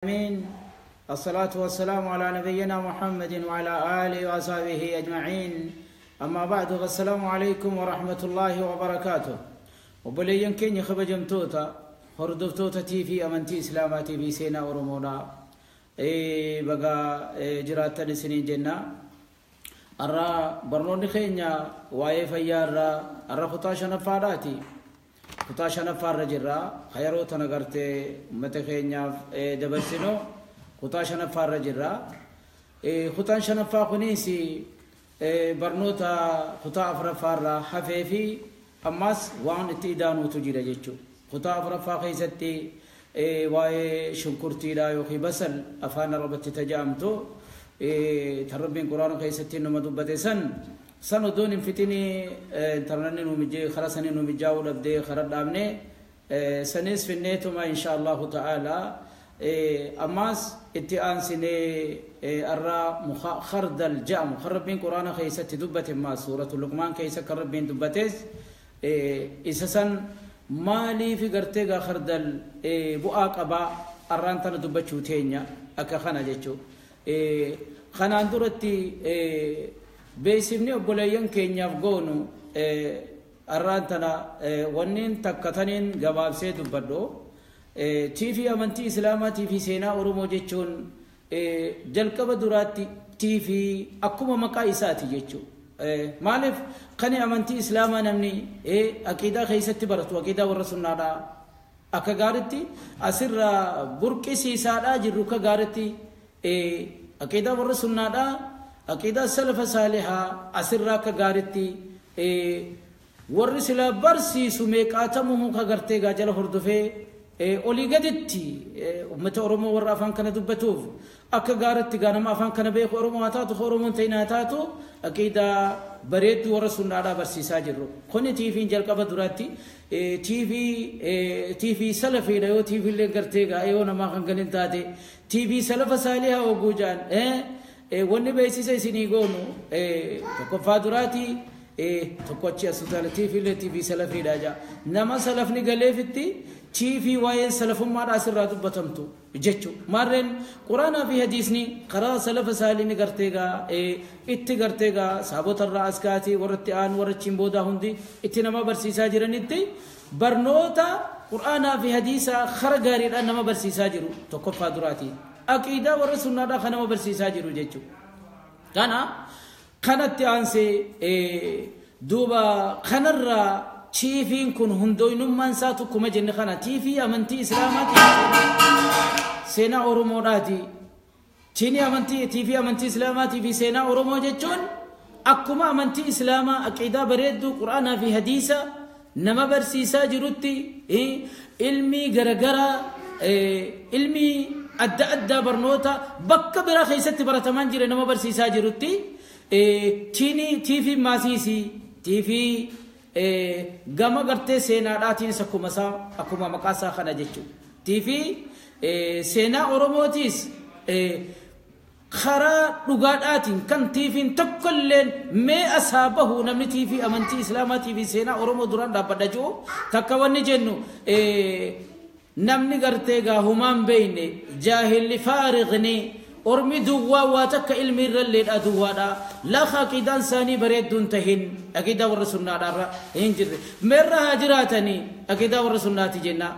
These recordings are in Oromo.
العالمين، الصلاة والسلام على نبينا محمد وعلى آله وأصحابه أجمعين. أما بعد، فالسلام عليكم ورحمة الله وبركاته. Obboleeyyan keenya kabajamtoota hordoftoota TV amantii Islaamaa TV seenaa Oromoodha. Baga jiraattan isiniin jenna. Har'a barnoonni keenya waa'ee fayyaa irraa har'a kutaa shanaffaadhaati. Kutaa shanaffaarra jirra. Yeroo tana gartee uummata keenyaaf dabarsinu kutaa shanaffaarra jirra. Kutaan shanaffaa kunis barnoota kutaa afuraffaarraa hafee fi ammas waan itti idaanuutu jira jechuudha. Kutaa afuraffaa keessatti waa'ee shunkurtiidha yookiin basal afaan Arabatti taja'amtu tan Rabbiin Quraana keessatti nama dubbate san odoon hin fixini intarneetni nu mijjee karaa sanii nu mijaa'uu dhabdee karaa dhaabne sanis finneetuma insha Allahu ta'ala ammas itti aansinee arraa khardal ja'amu kan Rabbiin Quraana keessatti dubbate ammas suuratu Luqmaan keessa kan Rabbiin dubbates isa san maaliif gartee gaa khardal bu'aa qabaa arraan tana dubbachuu teenya akka kana jechuu. Kanaan duratti beeksifni obboleeyyan keenyaaf goonu arraan tana wanneen takka taniin gabaabsee dubbadhu. TV amantii Islaamaa TV seenaa Oromoo jechuun jalqaba duraatti TV akkuma maqaa isaati jechuudha. Maaliif kan amantii Islaamaa namni aqiidaa keessatti baratu aqiidaa warra sunnaadhaa akka gaaritti asirraa burqisiisaadhaa jirru akka gaaritti aqiidaa warra sunnaadhaa aqiidaa salafa saalihaa asirraa akka gaaritti warri sila barsiisu meeqaatamuu ka gartee gaajala hordofee olii gaditti uummata Oromoo warra afaan kana dubbatuuf akka gaaritti ganama afaan kana beeku Oromoo haa taatu Oromoon ta'in haa taatu aqiidaa bareedduu warra sunnaadhaa barsiisaa jirru. Kuni TV'n jalqaba duraatti TV salafiidha yoo TV illee gartee gaa yoo namaa kan galin taate TV salafa saalihaa oguu jaan wanni beeksisa isinii goonu tokkoffaa duraati tokko achi as utaala TV illee TV salafiidha jaa nama salafni galeefitti TV waa'een salafummaadhaa asirraa dubbatamtu jechuudha. Maarreen Quraanaa fi hadiisni karaa salafa saaliini gartee gaa itti gartee gaa saabota as kaatii warra itti aanu warra achiin boodaa hundi itti nama barsiisaa jiranitti barnoota Quraanaa fi hadiisaa kara gaariidhaan nama barsiisaa jiru tokkoffaa duraati. Aqiidaa warra sunnaadhaa kan nama barsiisaa jiru jechuudha. Kana kanatti aansee duuba kanarraa TV'n kun hundoynummaan isaa tokkuma jenne kana TV amantii Islaamaati seenaa Oromoodhaati. Tiini amantii TV amantii Islaamaatii fi seenaa Oromoo jechuun akkuma amantii Islaamaa aqiidaa bareedduu Quraanaa fi hadiisa nama barsiisaa jirutti ilmii garagaraa ilmii adda addaa barnoota bakka biraa keessatti baratamaan jire nama barsiisaa jirutti tiini TV maasiisii TV gama gartee seenaadhaatiinis akkuma isaa akkuma maqaa isaa kana jechuudha. TV seenaa Oromootiis karaa dhugaadhaatiin kan TV'n tokkolleen mee asaa bahu namni TV amantii Islaamaa TV seenaa Oromoo duraan dhaabbadha jiru takka wanni jennu namni gartee gaa humaan beeyne jaahilli faariqni ormi duwwaa waa takka ilmi irralleedha duwwaadha lafa aqiidaan isaanii bareedduun tahin aqiidaa warra sunnaadhaarra hin jirre meerra haa jiraatanii aqiidaa warra sunnaati jenna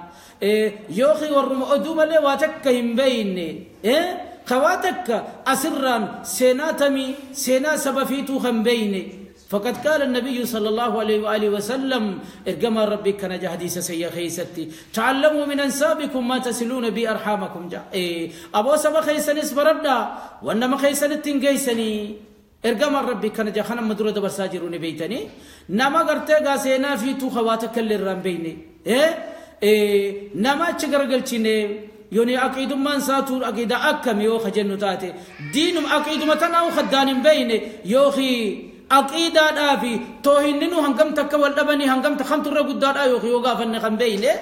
yookiin warruma oduu malee waa takka hin beeyne ka waa takka asirraan seenaa tamii seenaa saba fiituu kan beeyne. فقد قال النبي صلى الله عليه وآله وسلم ارجما ربي كان حديث سيا خيستي تعلموا من انسابكم ما تسلون بي ارحامكم جا ابو سبا خيسن اسبردا وانما خيسن تنجيسني ارجما ربي كان جا خنا مدرو دبر ساجروني بيتني نما غرتي غاسينا في تو خواتك للرام بيني نما چغرغلچيني يوني عقيد من ساتور عقيدة أكم يو خجنو تاتي دينم عقيد متناو خدان بيني يوخي عقيدة دافي توهيننو هنگم تكا والدبني هنگم تخمت الرقود يوخي يوغافن خم بيني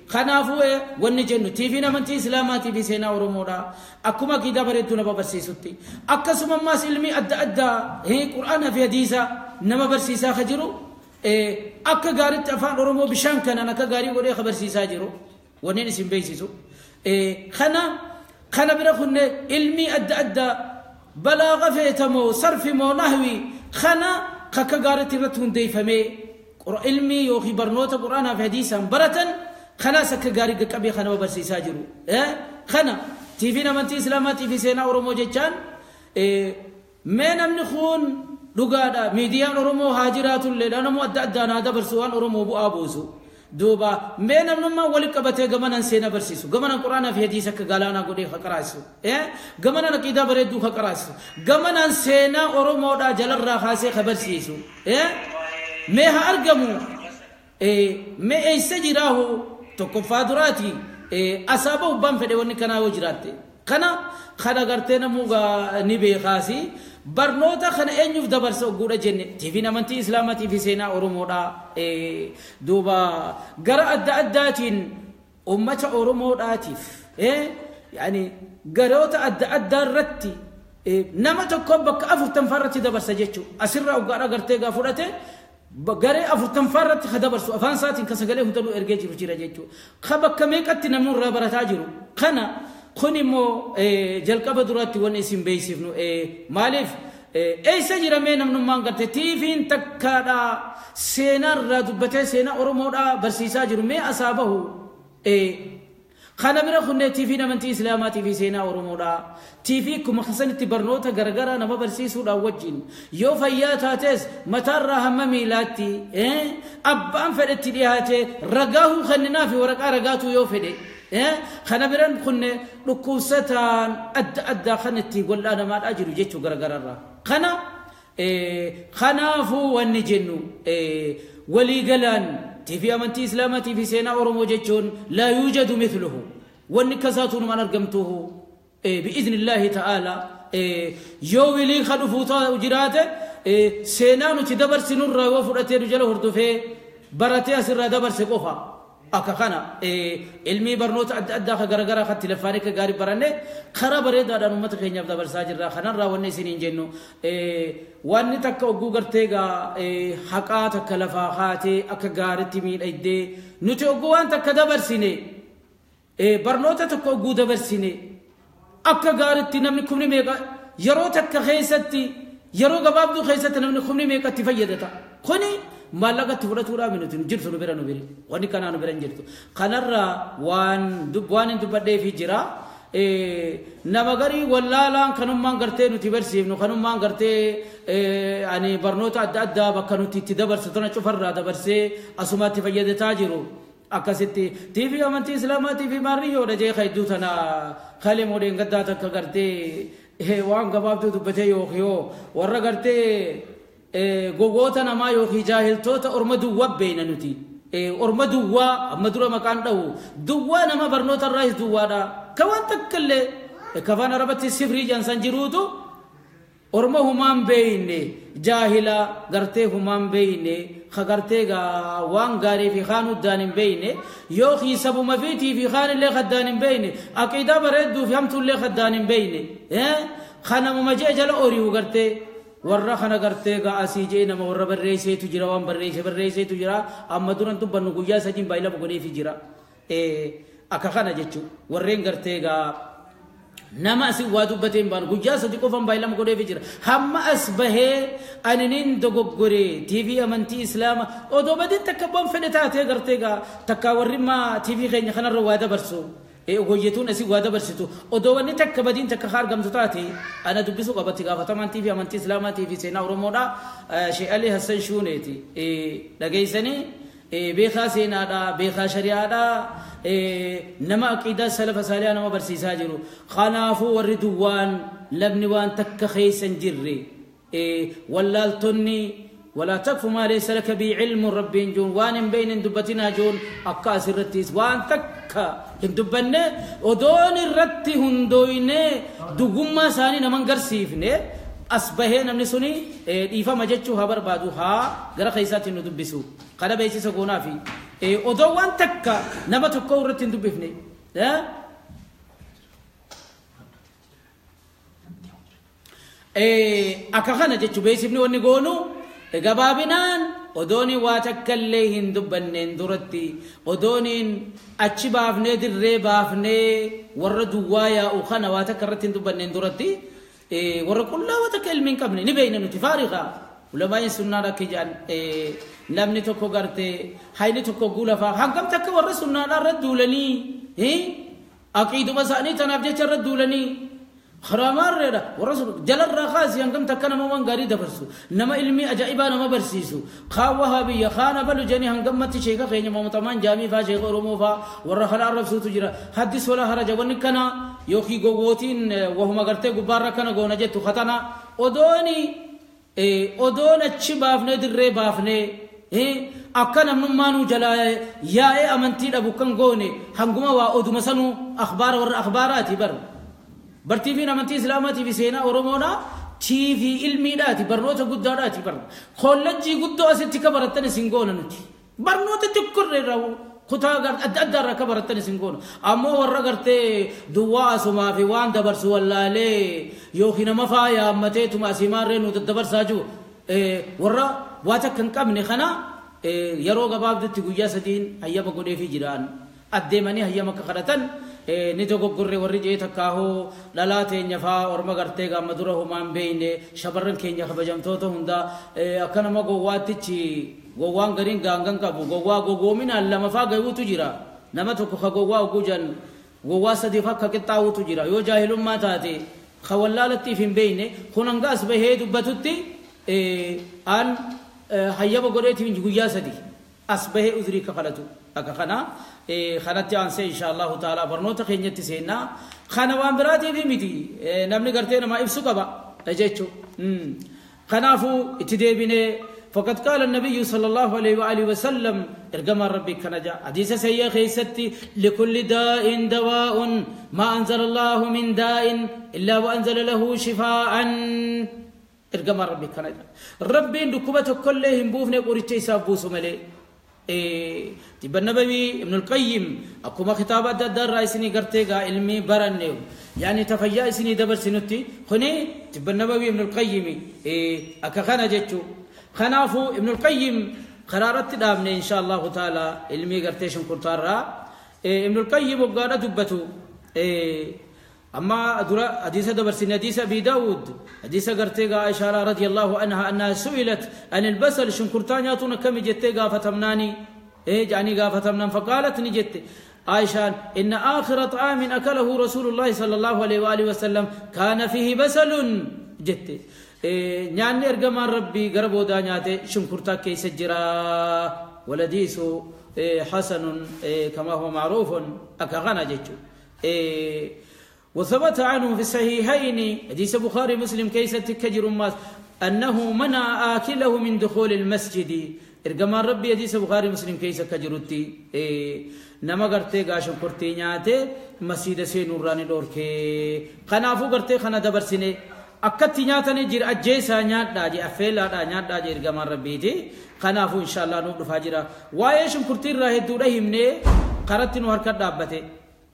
خنافو wanni jennu TV'n amantii Islaamaa TV seenaa Oromoodha. Akkuma aqiidaa bareedduu nama barsiisutti. Akkasuma ammaas ilmi adda addaa Qur'aanaa fi hadiisa nama barsiisaa ka jiru akka gaariitti afaan Oromoo bishaan kanaan akka gaarii godhee ka barsiisaa jiru. Wanneen isin beeksisu. Kana kana bira kunne ilmii adda addaa balaaga feetamoo sarfi moo nahwi kana kakka gaaritti irratti hundeeffamee ilmii yookiin barnoota quraanaa fi hadiisaan baratan kanaas akka gaarii qaqqabee kanama barsiisaa jiru. Kana tiiviin amantii islaamaa tiivii seenaa Oromoo jechaan mee namni kun dhugaadha miidiyaan Oromoo haa jiraatullee namuu adda addaan haa dabarsu waan Oromoo bu'aa buusu. Duuba mee namnummaa walitti qabatee gamanan seenaa barsiisu gamanan quraanaa fi hadiisa akka galaanaa godhee ka qaraasisu gamanan aqiidaa bareedduu ka qaraasisu gamanan seenaa Oromoodhaa jalarraa kaasee ka barsiisu mee haa argamu mee eessa jiraahu tokkoffaa duraati asaaba ubbaan fedhe wanni kanaa yoo jiraatte kana kana gartee namuu ni beekaasi barnoota kana eenyuuf dabarsa ogguudha jenne tiiviin amantii islaamaa tiivii seenaa Oromoodha duuba gara adda addaatiin ummata Oromoodhaatiif yaani garoota adda addaa irratti nama tokko bakka 40 irratti dabarsa jechuudha asirraa oggaadha gartee gaa fudhate garee 40 irratti ka dabarsu afaan isaatiin ka sagalee hundinuu ergee jiru jira jechuudha ka bakka meeqatti namni irraa barataa jiru kana kun immoo jalqaba duraatti wanni isin beeksifnu maaliif eessa jira mee namnummaan garte tiiviin takkaadha seenaa irraa dubbatee seenaa Oromoodhaa barsiisaa jiru mee asaa bahu kana bira kunnee tiiviin amantii islaamaa tiivii seenaa Oromoodha tiivii kuma kasanitti barnoota garagaraa nama barsiisuudhaan wajjin yoo fayyaa taates mataarraa hamma miilaatti abbaan fedhetti dhiyaate ragaahuu kenninaa fi waraqaa ragaatuu yoo fedhe kana biran kunne dhukkubsataan adda addaa kan itti wal'aanamaadhaa jiru jechuu garagararraa kana kanaafuu wanni jennu waliigalaan tiivii amantii islaamaa tiivii seenaa Oromoo jechuun laa yuujadu mithluhu wanni kasaatuun maan argamtuhu bi'izni illaahi ta'aalaa yoo wilii ka dhufuu jiraate seenaa nuti dabarsinurraa yoo fudhatee nu jala hordofee baratee asirraa dabarse qofa akka kana ilmii barnoota adda addaa ka garagaraa katti lafaanii akka gaarii baranne karaa bareedaadhaan uummata keenyaaf dabarsaa jirra kanarraa wanni isiniin jennu wanni takka ogguu gartee gaa haqaa takka lafaa kaatee akka gaariitti miidhagdee nuti ogguu waan takka dabarsine barnoota tokko ogguu dabarsine akka gaariitti namni kumni meeqa yeroo takka keessatti yeroo gabaabduu keessatti namni kumni meeqa itti fayyadata kuni maallaqatti fudhatuudhaaf nuti jirtu nu bira nu bira wanni kanaa nu bira hin jirtu kanarraa waan hin dubbadheefi jira nama garii wallaalaan kanummaan gartee nuti barsiifnu kanummaan gartee ani barnoota adda addaa bakka nuti itti dabarsu tana cufarraa dabarsee asumaatti fayyadataa jiru akkasitti tiivii amantii islaamaa tiivii maarriyyoodha jee hedduu tana kalee moodeen gaddaa takka gartee waan gabaabduu dubbatee yookiin warra gartee gogoota namaa yookiin jaahiltoota orma duwwaa beeyna nuti orma duwwaa amma dura maqaan dhahu duwwaa nama barnoota irraas duwwaadha ka waan takka illee kafaan arabatti sifrii jansan jiruutu orma humaan beeyne jaahila gartee humaan beeyne ka gartee waan gaarii fi kaan uddaan hin beeyne yookiin sabuma fiitii fi kaan illee kaddaan hin beeyne aqiidaa bareedduu fi hamtuu illee kaddaan hin beeyne kanamuma jee jala oriihu gartee warra kana gartee gaa asii jee nama warra barreesseetu jira waan barreesse barreesseetu jira amma duran dubbannu guyyaa sadiin baay'ee lama godheefi jira akka kana jechuun warreen gartee gaa nama asii waa dubbateen baanu guyyaa sadi qofan baay'ee lama godheefi jira hamma as bahee ani nin dogoggoree tiivii amantii islaama odoo badiin takka bu'aan fedhe taatee gartee gaa takka warri maa tiivii keenya kanarra waa dabarsu hojjetuun asii waa dabarsitu odoo wanni takka badiin takka ka argamtu taate ana dubbisuu qabatti gaafatamaan tiivii amantii islaamaa tiivii seenaa Oromoodha Sheekh Ali Hassan Shuuneeti dhageessanii beekaa seenaadha beekaa shari'aadha nama aqiidaa salafa saalihaa nama barsiisaa jiru kanaafuu warri duwwaan labni waan takka keessa hin jirre wallaaltonni ولا تكف ما ليس لك به علم ربي جون وان بين دبتنا جون اكاس الرتيس وان تك دبن ودون الرت هندوين دغما ساني نمن غرسيفنه اصبه نمني سوني ديفا مجچو خبر بادو ها غره خيسات ندبسو قد بيسي سغونا في ودو وان تك نما تكو رت دبفنه اكا خنا جچو بيسيفني وني غونو gabaabinaan odooni waa takkallee hin dubbanneen duratti odooniin achi baafnee dirree baafnee warra duwwaa yaa'u kana waa takka irratti hin dubbanneen duratti warra qullaa waa takka ilmi hin qabne ni beeyna nuti faariqa ulamaa'in sunnaan akka jedhan namni tokko gartee hayni tokko guulafaa hangam takka warra sunnaadhaa irra duulanii aqiiduma isaanii tanaaf jecha irra duulanii خرامار ورسول جلال راخاسي هنگم تکنا موان غاری دبرسو نما علمي عجائبا نما برسيسو خا وهابي خانا بلو جني هنگم مت شيخ خيني ممتمان جامي فا شيخ اورمو فا ورخلا عرب سوتو جرا حديث ولا حرج ونكنا يوخي غوغوتين وهم غرتي غبار كنا غونا جتو خطنا اودوني اودون اچ بافنه دري بافنه akka namnummaanuu jalaa yaa'ee amantii dhabu kan goone hanguma waa oduma sanuu akhbaara warra akhbaaraati bar bartiifiin amantii islaamaatii fi seenaa oromoodhaa tiifii ilmiidhaati barnoota guddaadhaati bar kollejjii guddoo asitti ka barattan isin goona nuti barnoota xiqqorre irraa kutaa adda addaa irraa ka barattan isin goona ammoo warra gartee duwwaa asumaa fi waan dabarsu wallaalee yookiin nama faa yaammateetuma asimaarree nu daddabarsaa jiru warra waa takka hin qabne kana yeroo gabaabdutti guyyaa sadiin hayyama godheefii jiraan addeemanii hayyama akka kadhatan ni dogoggorre warri jee takkaahoo dhalaa teenya faa orma gartee gaama dura homaan beeyne shamarran keenya kabajamtoota hunda akka nama gowwaattichi gowwaan gariin gaangan qabu gowwaa gowwoominaan lama faa gayuutu jira nama tokko ka gowwaa ogujan gowwaa sadiif akka qixxaawutu jira yoo jaahilummaa taate ka wallaalattiif hin beeyne kun hanga as bahee dubbatutti an hayyama godheetiin guyyaa sadi as bahee uzrii ka kadhatu akka kana kanatti aansee insha allahu taala barnoota keenyatti seennaa kana waan biraatiif miti namni gartee namaa ibsu qaba jechuu kanaafuu itti deebinee فقد قال النبي صلى الله عليه وآله وسلم ارجم ربي كنجا حديث سيئ خيستي لكل داء دواء ما أنزل الله من داء إلا وأنزل له شفاء ارجم ربي كنجا ربي دكوبة كلهم بوفني قريتي سابوسو ملي طب النبوي ابن القيم أكما خطابة دار رئيسني قرتيغا علمي برنيو يعني تفيا سني دبر سنتي خني طب النبوي ابن القيم أكخنا جتشو خنافو ابن القيم قرارت دامني إن شاء الله تعالى علمي قرتيشن كرتارا ابن القيم وقال دبتو أما حديث دبر سنة حديث أبي داود حديث قرتيغا عائشة رضي الله عنها أنها سئلت عن البصل شنكرتانياتنا كم جتيغا فتمناني جاني غا فتمنان فقالت نجت عائشة إن آخر طعام أكله رسول الله صلى الله عليه وآله وسلم كان فيه بصل جت نيان إرجمان ربي قربو دانياتي شنكرتا كيس جرا ولديس حسن كما هو معروف أكغنا جتشو وثبت عنه في الصحيحين حديث بخاري مسلم كيس تكجر ماس أنه منع آكله من دخول المسجد إرجمان ربي حديث بخاري مسلم كيس كجرتي نما قرتي غاشم كرتي نياتي مسجد سينوراني دوركي خنافو قرتي خنا دبر سيني akkatti nyaatanii jira ajjeesaa nyaadhaa jee affeelaadhaa nyaadhaa jee ergamaan rabbiiti kanaafuu inshaallah nuuf dhufaa jira waa'ee shunkurtii irraa hedduudha himnee karatti nu harka dhaabbate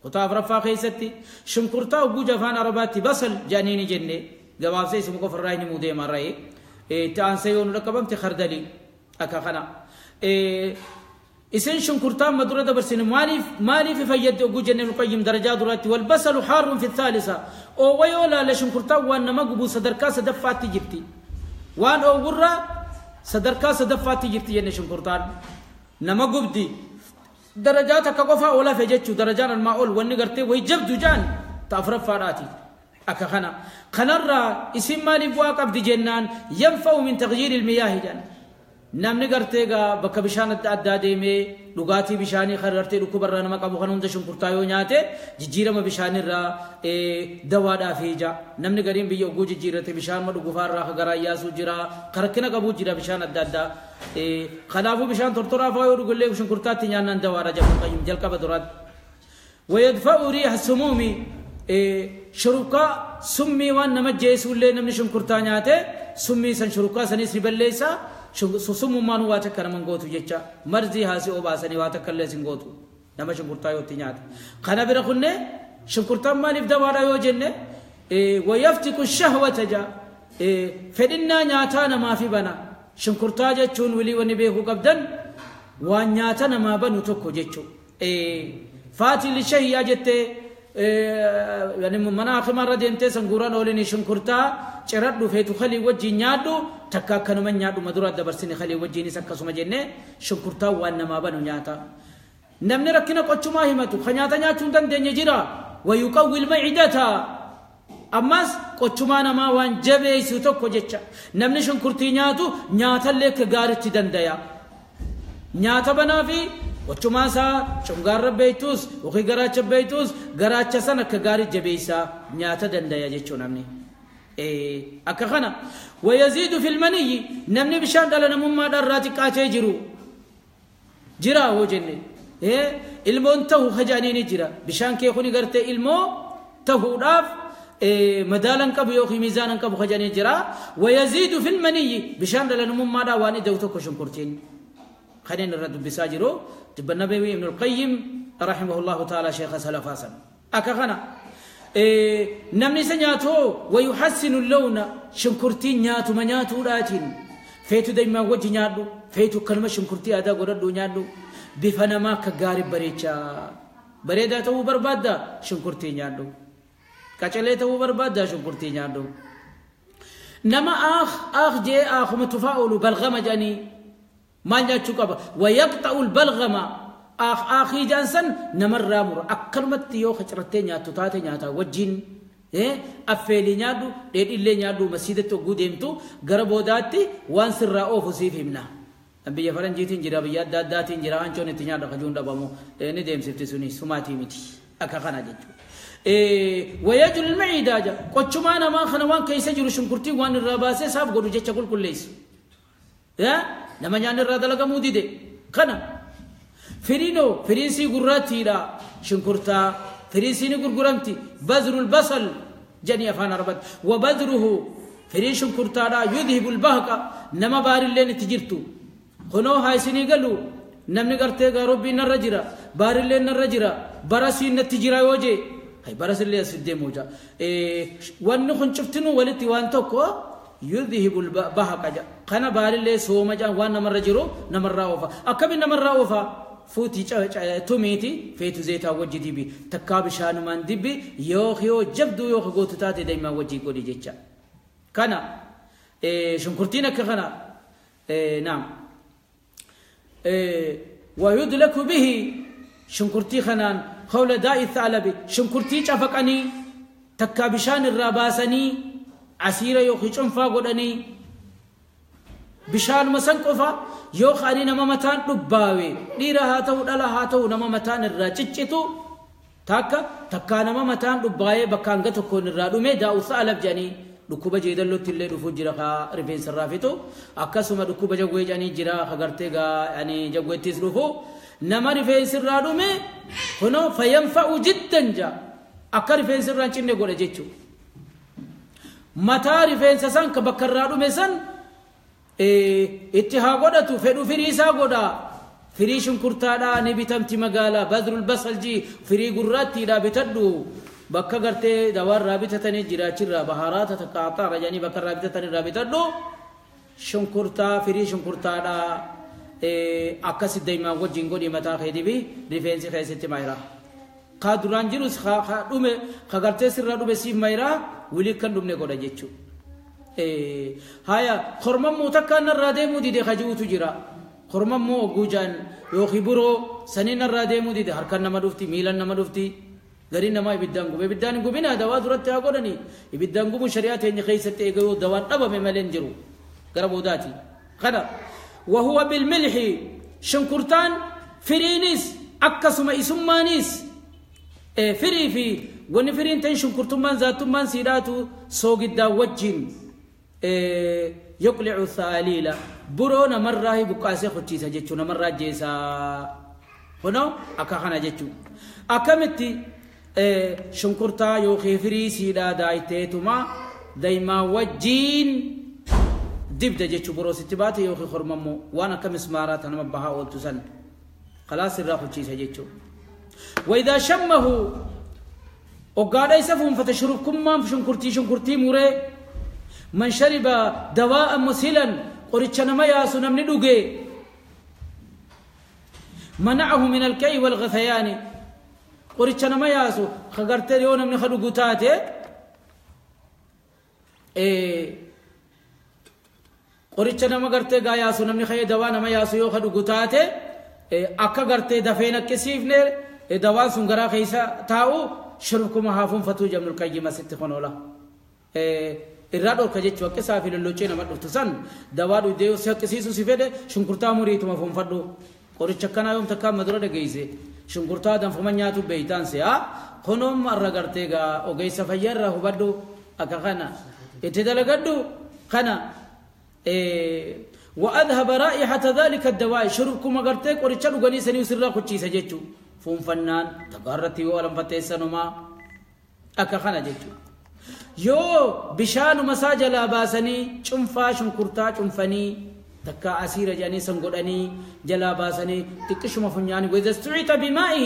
kutaa afuraffaa keessatti shunkurtaa oguu afaan arabaatti basal jedhanii ni jenne gabaabsee isuma qofa irraa himuu deemaa ra'ee itti aansee yoo nu dhaqqabamte khardalii akka kana isin shunkurtaan madura dabarsine maaliif fayyadde oguu jenne nu qayyim darajaa duraatti walbasalu haarun fi thaalisa oowwa yoo laale shunkurtaan waan nama gubu sadarkaa sadaffaatti jirti waan oowwurra sadarkaa sadaffaatti jirti jenne shunkurtaan nama gubdi darajaa takka qofaa ol hafe jechuu darajaan almaa ol wanni gartee wayi jabdu jaan ta afuraffaadhaati akka kana kanarraa isin maaliif bu'aa qabdi jennaan yanfa'u min taghyiiri ilmiyaahi jaan namni gartee gaa bakka bishaan adda addaa deemee dhugaatii bishaanii kan gartee dhukkubarraa nama qabu kan hunda shunkurtaa yoo nyaate jijjiirama bishaanirraa dawaadhaaf ija namni gariin biyya oguu jijjiirate bishaan dhugufaarraa ka garaa yaasuu jira ka rakkina qabuu jira bishaan adda addaa kanaafuu bishaan tortoraa faa yoo dhugullee shunkurtaatti nyaannaan dawaadha jedhu qayyim jalqaba duraatti ويدفع ريح السموم شركا سمي وان نما جيسولlee namni shunkurtaa nyaate summii san shurukaa sanis ni balleessa sumummaan waa takka naman gootu jecha marzii haasii obaasanii waa takka illee sin gootu nama shunkurtaa yoo itti nyaate kana bira kunne shunkurtaan maaliif dawaadha yoo jenne wayaftiku shahwata ja fedhinnaa nyaataa namaafi bana Shunkurtaa jechuun wilii wanni beekuu qabdan waan nyaata namaa banu tokko jechuu. Faatii lishahiyyaa jettee mana hakimarra deemtee sanguuraan oolini shunkurtaa ciradhu feetu kalii wajjin nyaadhu takka akkanuma nyaadhu madura dabarsine kalii wajjinis akkasuma jennee shunkurtaa waan namaa banu nyaata. Namni rakkina qochumaa himatu ka nyaata nyaachuu hin dandeenye jira. Wayuqawwi lmacidata ammas qochumaa namaa waan jabeessu tokko jecha. Namni shunkurtii nyaatu nyaatallee akka gaaritti dandaya. Nyaata banaa fi qochumaa isaa cungaarra beektus yookiin garaacha beektus garaacha san akka gaarii jabeessaa nyaata dandaya jechuu namni. Akka kana wayaziidu filmaniyyi namni bishaan dhala namummaadhaan irraa xiqqaatee jiru jira hoo jenne ilmoon ta'u hajaanii jira bishaan kee kuni gartee ilmoo ta'uudhaaf madaalan qabu yookiin miizaanan qabu hajaanii jira wayaziidu filmaniyyi bishaan dhala namummaadhaan waan ida'u tokko shunkurtiin. خلينا الرد بساجرو تبى النبوي ابن القيم رحمه الله تعالى شيخ سلفاسا أكخنا نمني سنياتو ويحسن اللون شنكرتي نياتو منياتو راتين فيتو دايما وجه نياتو فيتو كلمة شنكرتي أدا قردو نياتو بفنما كغارب بريتشا بريدا تو بربادا شنكرتي نياتو كاچلي تو بربادا شنكرتي نياتو نما آخ آخ جي آخ متفاؤل بلغم جاني ما نياتشو قبا ويقطع البلغم آخ آخي جانسن نمر رامر أكلمت يو خشرتين نياتو تاتي نياتا وجين أفيلي نيادو ديد إلي نيادو مسيدتو قديمتو غربو داتي وان سر رأوف سيفهمنا بيا فرنجيتين جرا بيا داداتين جرا أنشون تنيادا خجون دبامو نديم سفتي سوني سماتي متي أكاخانا جيتو ويجل المعدة قچمانا ما خنوان كيسا جرو شنكرتي وان الرباسي صاف قدو جيتشا كل كل ليس nama nyaanni irraa dalagamuu dide kana firiinoo firiinsii gurraattiidha shunkurtaa firiinsii ni gurguramti bazrul basal jedhanii afaan arabatti wa bazruhu firii shunkurtaadha yudhibul bahqa nama baarilleen itti jirtu kunoo haa isinii galu namni gartee gaarobbiin narra jira baarilleen narra jira barasiin natti jira yoo jee hay barasillee as deemuu jaa wanni kun cuftinuu walitti waan tokko يذهب البهق قنا بالله سوما جان وان نمر جرو نمر راوفا اكم نمر راوفا فوتي توميتي فيتو زيتا وجدي بي تكاب شانو مان دبي يوخيو جبدو يوخ غوتو تاتي دايما وجي غودي جيتشا كنا شنكرتينا كخنا نعم ويدلك به شنكرتي خنان خول داء الثعلب شنكرتي شفقني تكابشان الراباسني عسيرة يوخي چنفا قدني بشان مسنقفا يوخ أني نما متان دباوي ديرا هاتو دلا هاتو نما متان الراچچتو تاكا تكا نما متان دباوي بكان غتكون الرادومي داء الثعلب جاني dhukkuba jeedalootti illee dhufuu jira ka rifeensa irraa fixu akkasuma dhukkuba jawwee jedhanii jira ka gartee gaa jawweettis dhufu nama rifeensi irraa dhume kunoo fayyanfa'u jiddan jaa akka rifeensi irraa hin cinne godha jechuudha. Mataa rifeensa san ka bakka irraa dhume san itti haa godhatu fedhu firii isaa godha. Firii shunkurtaadhaa ni bitamti magaalaa badrul basaljii firii gurraattiidhaa bitadhu. Bakka gartee dawaarraa bitatanii jiraachirraa baharaata takka axaara jedhanii bakka irraa bitatanii irraa bitadhu shunkurtaa firii shunkurtaadhaa akkasi daa'imaa wajjin godhi mataa keetii fi rifeensi keessatti mayiraa. Ka duraan jirus ka dhume ka gartee sirraa dhume siif mayiraa wilii kan dhumne godha jechuudha. Haya kormammoo takka narraa deemuu dide ka ji'utu jira. Kormammoo ogguu jaan yookiin biroo sanii narraa deemuu dide harkaan nama dhufti miilaan nama dhufti. Gariin namaa ibiddaan gube ibiddaan hin gubinaa dawaa duratti haa godhanii ibiddaan gubuun shari'aa teenya keessatti eegayuu dawaan dhabame malee hin jiru gara boodaati. Kana wahuwa bilmilhi shunkurtaan firiinis akkasuma isummaanis firii fi wanni firiin ta'in shunkurtummaan zaattummaan siidhaatu soogiddaa wajjin yuqlicu saaliila buroo namarraa buqqaasee hochiisa jechuu namarraa jeesaa kunoo akka kana jechuu akkamitti shunkurtaa yookiin firii siidhaa daayiteetuma daa'imaa wajjiin dibda jechuu boroo sitti baate yookiin hormammoo waan akka mismaaraa ta nama bahaa ooltu san khalaas irraa hochiisa jechuu. وإذا شمه وقال يسفهم فتشربكم ما شنكرتي شنكرتي مري من شرب دواء مسهلا Qoricha nama yaasu namni dhuge منعه من الكي والغثيان. قريتش نما ياسو خغرت يو نمني خدغو تاته قريتش نما غرت غا ياسو نمني خي دوا نما ياسو يو خدغو تاته اكا غرت دفين كسيفنه دوا سون غرا خيسا تاو شركم هافون فتو جمل القيم ست خنولا irraa dhorka jechuu akka isaa fi lollochee nama dhuftu san dawaa dhugdee yoo si haqqisiisu si fedhe shunkurtaa muriituma foonfadhu. Qoricha akkanaa yoom takka amma dura dhageesse shunkurtaa danfuma nyaatu beeytaan si'a kunuun irra gartee gaa ogeessa fayyaa irraa hubadhu akka kana itti dalagadhu kana وأذهب رائحة ذلك الدواء شربكم gartee qoricha dhuganii sanii sirraa kuchiisa jechuu fuunfannaan tagaarratti yoo alanfatteessanumaa akka kana jechuu. Yoo bishaanuma isaa jalaa baasanii cunfaa shunkurtaa cunfanii takka asiira jedhanii san godhanii jalaa baasanii xiqqishuma funyaanii wezastucita bimaa'i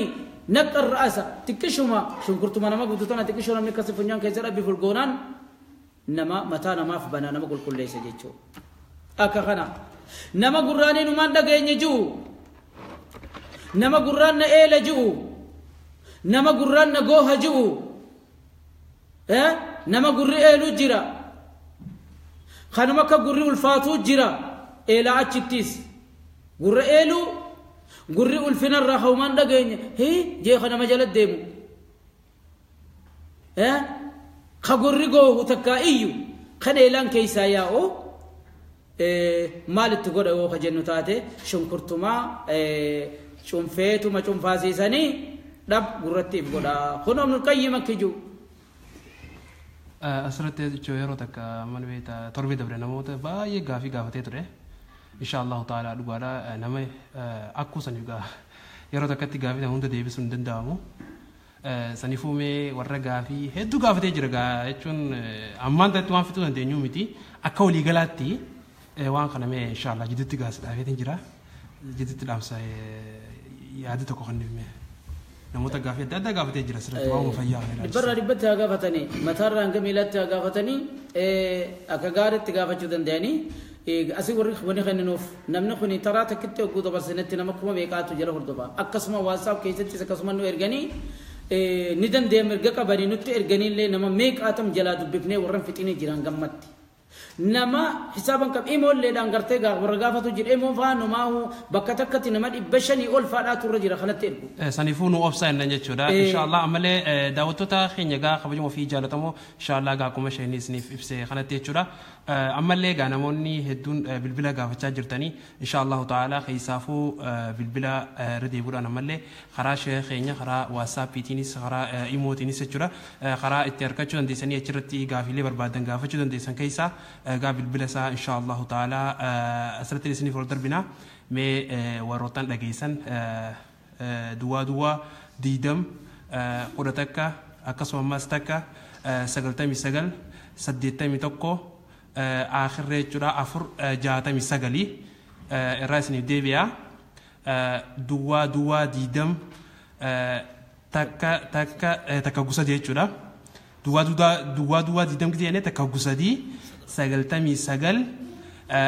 naqqa ra'asa xiqqishuma shunkurtuma nama guutuu tana xiqqishuma namni akkasi funyaan keessa dhabbi fulgoonaan nama mataa namaaf banaa nama qulqulleessa jechuudha. Akka kana nama gurraanii numaan dhageenye ji'u nama gurraan na eela ji'u nama gurraan na gooha ji'u nama gurri eeluu jira kanuma akka gurri ulfaatuu jira eelaa achittis gurra eeluu gurri ulfinarraa hawmaan dhageenye hii jeeqa nama jala deemu ka gurri goohu takkaa iyyu kan eelaan keessaa yaa'u maalitti godha yoo ka jennu taate shunkurtumaa cunfeetuma cunfaasiisanii dhab gurrattiif godha kun Ibnul Qayyim akki jiru. Asirratti jechuun yeroo takka mana beektaa torbee dabre namoota baay'ee gaafii gaafatee ture. Insha Allahu ta'ala dhugaadha nama akkuu saniif yeroo takkatti gaafii hunda deebisuun hin danda'amu. Saniifuu mee warra gaafii hedduu gaafatee jira jechuun ammaan ta'etti waan fixuu dandeenyu miti akka waliigalaatti waan kana mee insha Allah jidduutti gaafeetiin jira. Jidduutti dhaamsa yaada tokko kan mee. Namoota gaafii adda addaa gaafatee jira sirriitti waamuma fayyaa. Dhibbarraa dhibbatti haa gaafatanii mataarraa hanga miilatti haa gaafatanii akka gaariitti gaafachuu danda'anii asii warri wani kenninuuf namni kun taraa takkitti hogguu dabarsinetti nama kuma meeqaatu jala hordofa akkasuma WhatsApp keessattis akkasuma nu erganii ni danda'e mirga qabanii nutti erganiillee nama meeqaatam jalaa dubbifnee warran fixinii jiran gammatti. Nama hisaaban qab imoolleedhaan gartee warra gaafatu jira imoon faa numaahu bakka takkatti nama 500 ol faadhaatu irra jira kanatti ergu. Saniifuu nu obsaa hinnan jechuudha. Inshaallah ammallee daawwattoota keenya gaa kabajamoo fi jaallatamoo inshaallah gaa akkuma isheen isiniif ibse kanatti jechuudha. Ammallee gaa namoonni hedduun bilbila gaafachaa jirtanii inshaallahu ta'ala keessaafuu bilbila irra deebi'uudhaan ammallee karaa sheekh keenya karaa waasaappiitiinis karaa imootiinis jechuudha karaa itti argachuu dandeessanii achirratti gaafiilee barbaadan gaafachuu dandeessan keessaa gaa bilbila isaa inshaallahu ta'ala asirratti isiniif ol darbina mee warroottan dhageessan duwwaa duwwaa 20 11 akkasuma ammas takka 99 81 آخر jechuudha 4 69 irraa isiniif deebi'a duwwaa duwwaa 20 takka takka takka gusa jechuudha duwwaa duwwaa duwwaa 20 gisee jennee takka gusadii 99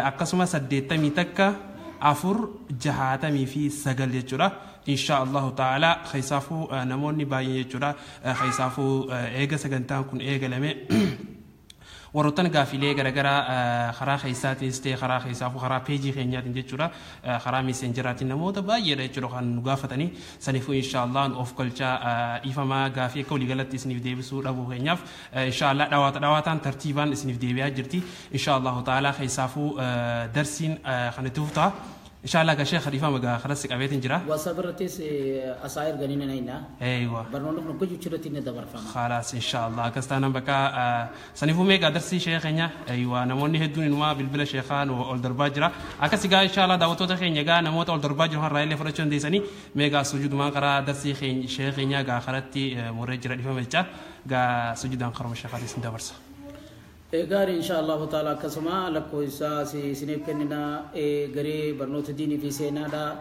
akkasuma 81 4 69 jechuudha. Insha Allahu ta'ala keessaafuu namoonni baay'een jechuudha keessaafuu eega sagantaan kun eegalame warroottan gaafiilee garaagaraa karaa keessaatiinis ta'e karaa keessaafuu karaa peejii keenyaatiin jechuudha karaa meeseenjeraatiin namoota baay'eedha jechuudha kan nu gaafatanii saniifuu insha Allah of galchaa dhiifamaa gaafii akka waliigalatti isiniif deebisuu dhabuu keenyaaf insha Allah dhawaata dhawaataan tartiibaan isiniif deebi'aa jirti insha Allahu ta'ala keessaafuu darsiin kan itti fuftaa. إن شاء الله كشيخ خليفة مجا خلاص قبيت جرا. وصبرتيس أسعار غنينا نينا. أيوة. برنامج نكوجو شرطي ندبر فما. خلاص إن شاء الله كستانا بكا سنفو ميجا درسي شيخنا أيوة نموني هدون إنما بالبلا شيخان وأولدر باجرا. أكسي إن شاء الله دعوتو تخين يجا نموت أولدر باجرا هالرأي اللي فرشون ديساني ميجا سجود ما قرا درسي خين شيخنا جا خلتي مرجرا خليفة مجا جا سجود عن خرم الشيخ هذه سندبرسه. غاري إن شاء الله تعالى كسما لكويسا سينيب كننا غري برنوت ديني في سينا دا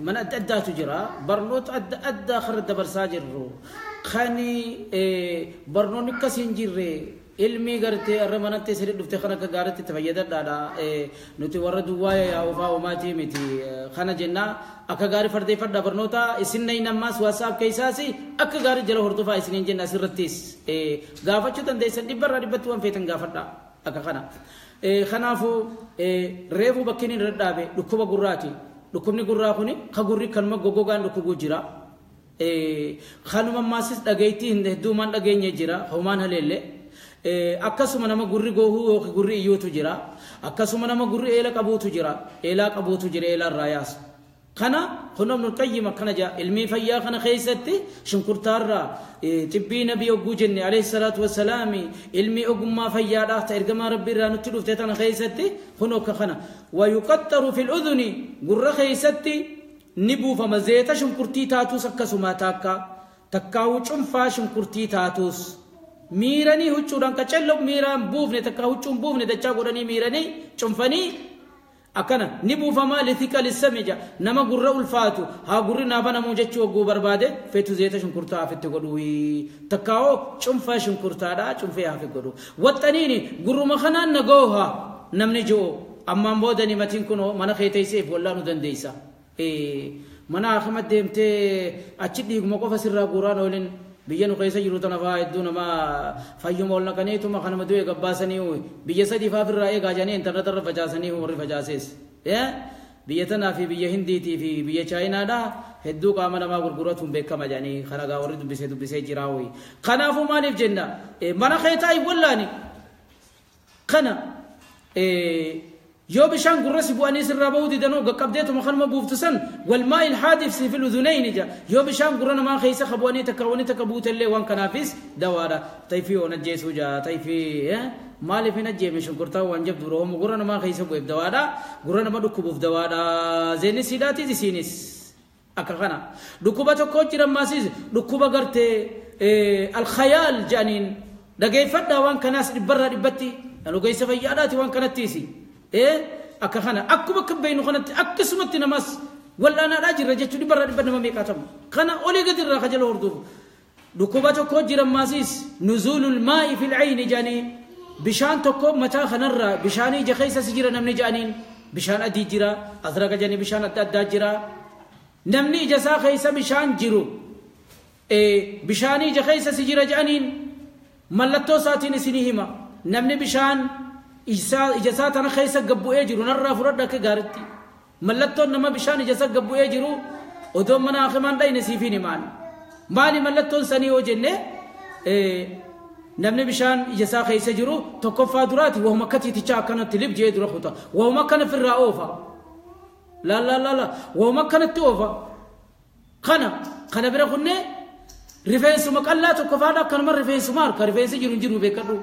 من أدى تجرا برنوت أدى خرد دبر ساجر رو خاني برنون كسين جري Ilmi gartee irra manatti sirrii dhufte kana akka gaariitti itti fayyadadhaadha. Nuti warra duwwaa yaa'uufaa homaatii miti. Kana jenna akka gaarii fardeeffadha barnoota isin nayin ammaas WhatsApp keessaas akka gaarii jala hordofaa isiniin jenna asirrattis. Gaafachuu dandeessan dhibbarraa dhibbatti waan feetan gaafadha akka kana. Kanaafuu reefuu bakki inni irra dhaabe dhukkuba gurraati. Dhukkubni gurraa kuni ka gurri kanuma goggogaan dhukkubuu jira. Kanuma ammaasis dhageettii hedduumaan dhageenye jira homaan haleellee. Akkasuma nama gurri goohuu yookiin gurri iyyuutu jira. Akkasuma nama gurri eela qabuutu jira. Eelaa qabuutu jira eelaa irraa yaasu. Kana kun Ibnul Qayyim akkana jedha. Ilmii fayyaa kana keessatti shunkurtaarraa xibbii nabii hogguu jenne alayhi salaatu wassalaami ilmii ogummaa fayyaadhaaf ta ergamaa rabbii irraa nutti dhufte tana keessatti kun akka kana. Wayuqaxxaru fil udhuni gurra keessatti ni buufama zeeta shunkurtii taatus akkasuma takka takkaa'u cunfaa shunkurtii taatus. Miiranii huccuudhaan qacello miiraan buufne takka huccuun buufne dachaa godhanii miiranii cunfanii akkana ni buufamaa lithiqa lissami jedha. Nama gurra ulfaatu haa gurri naa banamuu jechuu hogguu barbaade feetu zeeta shunkurtaa afitti godhu takkaa'oo cunfaa shunkurtaadha cunfee hafi godhu. Waxxaniini gurruma kanaan na gooha namni ji'u ammaan booda nimatiin kun mana kee teesseef wallaanuu dandeessa. Mana akama deemtee achi dhiiguma qofa sirraa guuraan oolin biyya nu keessa jiru tana fa'aa hedduu nama fayyuma ol naqaniituma kanuma du'e gabbaasanii biyya sadii fa'aa ofirraa eegaa jedhanii intarneeta irra facaasanii warri facaasees. Biyya tanaa fi biyya Hindiitii fi biyya Chaayinaadhaa hedduu qaama namaa gurguratuun beekama jedhanii kana gaa warri dubbisee dubbisee jiraa hoyi. Kanaafuu maaliif jenna mana kee taa'i wallaani kana yoo bishaan gurra si bu'anii sirraa bahuu didanoo qaqqabdeetuma kanuma buuftu san walmaa ilhaadiif si fil udhunayni ja yoo bishaan gurra namaa keessa ka bu'anii takka wani takka buutellee waan kanaafis dawaadha. Tayfii oon ajjeesuu jaa tayfii maaliif hin ajjeefne shunkurtaa waan jabdu roomu gurra namaa keessa bu'eef dawaadha. Gurra nama dhukkubuuf dawaadha. Zeenis hidhaatis isiinis akka kana. Dhukkuba tokko jira ammaasiis dhukkuba gartee alkhayaal jedhaniin dhageeffadhaa waan kanaas dhibbarraa dhibbatti dhugeessa fayyaadhaati waan kanattiisi. Akka kana akkuma akka beeknu kanatti akkasumatti namas wal'aanaadhaa jirra jechuun dhibbarraa dhibba nama meeqaatamu. Kana olii gadi irraa kajala hordofu. Dhukkuba tokko jira ammaasiis nuzuulul maa'i fil ayni jedhanii bishaan tokko mataa kanarraa bishaan ija keessa si jira namni jedhaniin bishaan adii jira azraqa jedhanii bishaan adda addaa jira. Namni ija isaa keessa bishaan jiru bishaan ija keessa si jira jedhaniin mallattoo isaatiin isinii hima. Namni bishaan ija isaa tana keessa gabbu'ee jiru narraa fudhadha akka gaariitti. Mallattoon nama bishaan ija isaa gabbu'ee jiru odoo mana akimaan dhayne siif hin himaan. Maali mallattoon sanii yoo jenne namni bishaan ija isaa keessa jiru tokkoffaa duraati wahuma akka tiitichaa akkanatti lib jee dura kuta. Wahuma akkana ofirraa oofa. La la la la wahuma akkanatti oofa. Kana kana bira kunne rifeensuma qallaa tokkoffaadha akkanuma rifeensuma harka rifeensi jiru hin jiru beekadhu.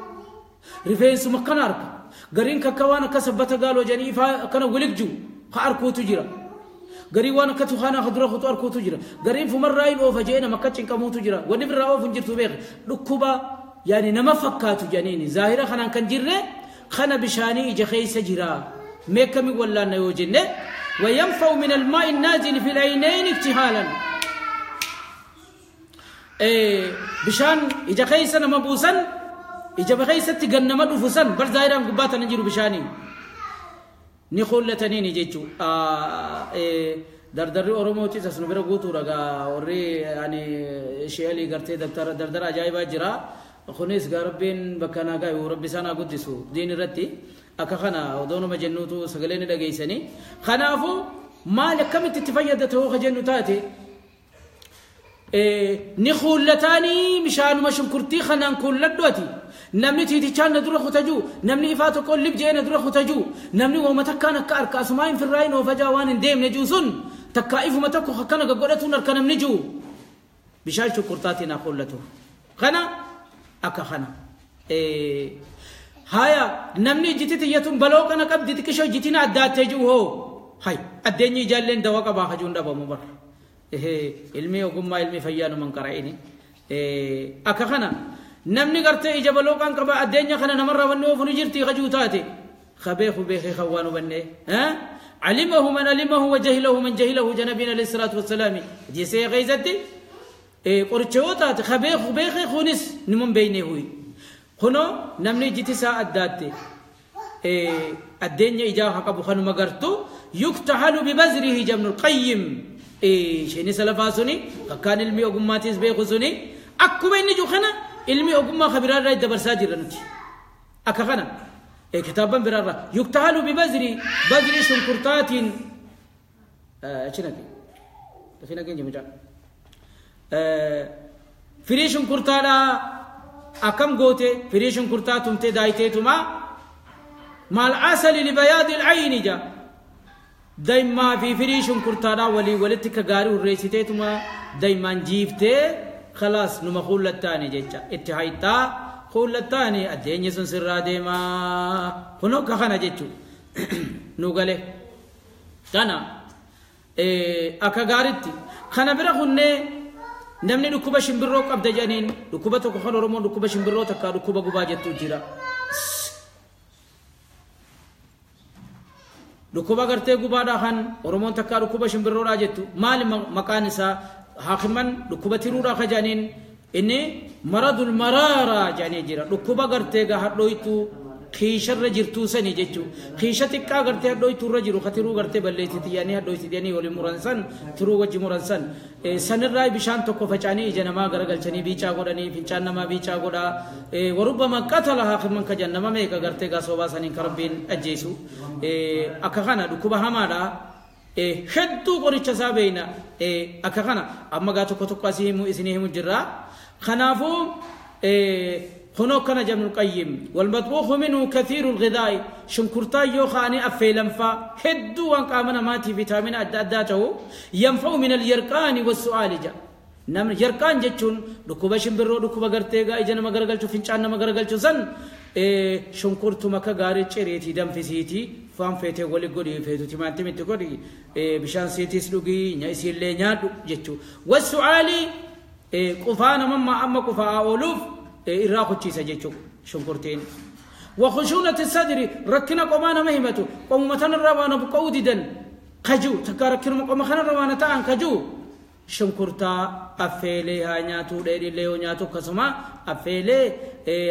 Rifeensuma akkana harka. Gariin kakka waan akka sabbata gaaloo jedhanii ifaa akkana wilig jiru ka arkuutu jira. Garii waan akka tukaanaa ka dura kutu arkuutu jira. Gariin fumarraa hin oofa jee nama akka cinqamuutu jira. Wanni birraa oofu hin jirtu beek. Dhukkuba yaani nama fakkaatu jedhaniini zaahira kanaan kan jirre kana bishaanii ija keessa jira. Meekami wallaanna yoo jenne وينفع من الماء النازل في العينين اكتحالا. bishaan ija keessa nama buusan ija keessatti gannama dhufu san bar zaahiraan gubbaa tana jiru bishaanii ni qullataniini jechuu. Dardarri Oromootis as nu bira guutuudha gaa warri ani sheelii gartee dardara ajaa'ibaa jira. Kunis gaa rabbiin bakka naa gaayu rabbi isaan haa guddisu diin irratti akka kana odoo nama jennuutu sagalee ni dhageessanii. Kanaafuu maal akkamitti itti fayyadata yoo ka jennu taate ni kuullataanii bishaanuma shunkurtii kanaan kuulladhu ati. Namni tiitichaan na dura kutajuu, namni ifaa tokko lib jee na dura kutajuu, namni wooma takkaan akka harka asumaa hin firraayin oofajaa waan hin deemne jiru sun takkaa ifuma tokko akkana gaggodhatuun harka namni jiru bishaan shunkurtaatiin haa kuullatu. Kana akka kana. Haya namni ijjiti tiyyatuun baloo kana qabdi xiqqishoo ijjitiin addaattee jiru hoo hay addeenyi ijaalleen dawaa qabaa hajuun dhabamu bara. Ilmi ogummaa ilmi fayyaa numan qara'ini. Akka kana namni gartee ija baloo kan qaba addeenya kana namarraa wanni oofu ni jirti hajuu taate. Kabeeku beekee kan waan hubanne. Alimahu man alimahu wa jahilahu man jahilahu janabiin alayhi salaatu wassalaami. Hadiisee keessatti qoricha yoo taate kabeeku beekee kunis niman beekne huyi. Kunoo namni ijjiti isaa addaatti addeenya ijaa haa qabu kanuma gartu yuktahalu bibazrihi jabnul qayyim. Isheenis salafaa suni akkaan ilmi ogummaatiis beeku suni akkuma inni jiru kana ilmi ogummaa ka biraarraa dabarsaa jirra nuti. Akka kana kitaaban biraarraa yuktahalu bibazri bazrii shunkurtaatiin achi naqi dafii naqeen jiru mucaa. Firii shunkurtaadhaa akkam goote firii shunkurtaa tumtee daayiteetuma maal asali libayaadi alcayni ja daymaa fi firii shunkurtaadhaa walii walitti ka gaarii hurreessiteetuma daymaan jiiftee khalaas numa kuullattaani jecha itti hayxaa kuullattaani addeenyi sun sirraa deemaa kunoo ka kana jechuu nu gale kana akka gaaritti kana bira kunnee namni dhukkuba shimbirroo qabda jedhaniin dhukkuba tokko kan Oromoon dhukkuba shimbirroo takka dhukkuba gubaa jettu jira. Dhukkuba gartee gubaadhaa kan Oromoon takka dhukkuba shimbirroodhaa jettu maali maqaan isaa haakiman dhukkuba tiruudhaa ka jedhaniin inni maradul maraaraa jedhanii jira. Dhukkuba gartee gaa hadhooytuu kiisharra jirtuu sanii jechuu kiisha xiqqaa gartee hadhooytuurra jiru ka tiruu gartee balleessiti jedhanii hadhooysiti jedhanii waliin muran san tiruu wajji muran san sanirraa bishaan tokko faca'anii ija namaa garagalchanii biicaa godhanii fincaan namaa biicaa godhaa warubbama qatala haakiman ka jedhan nama meeqa gartee gaa soobaa saniin ka rabbiin ajjeesu akka kana dhukkuba hamaadha hedduu qoricha isaa beeyna akka kana amma gaa tokko tokko asii himu isinii himu jirra kanaafuu هناك كان جبن القيم والمطبوخ منه كثير الغذاء شنكرتا يوخاني أفيلنفا هدو وانك آمنا ماتي فيتامين أداته ينفع من اليرقان والسؤال جا نم يرقان جتشون ركوبة شمبرو ركوبة غرتيغا إجانا مغرغلچو فنچان مغرغلچو سن شنكرتو مكا غاري چريتي دم فيسيتي فام فيتي غولي غولي فيتو تيمانتي متي غولي بشان سيتي سلوغي نيسي اللي نيادو جتشو والسؤال قفانا مما أما قفا أولوف irraa kuchiisa jechuu shunkurtiin. وخشونة الصدر ركنا قمانا مهمته قمتنا الروانا بقود دن خجو تكاركنا قمخنا الروانا تان خجو شنكرتا أفيلي هانياتو ديري ليو نياتو كسما أفيلي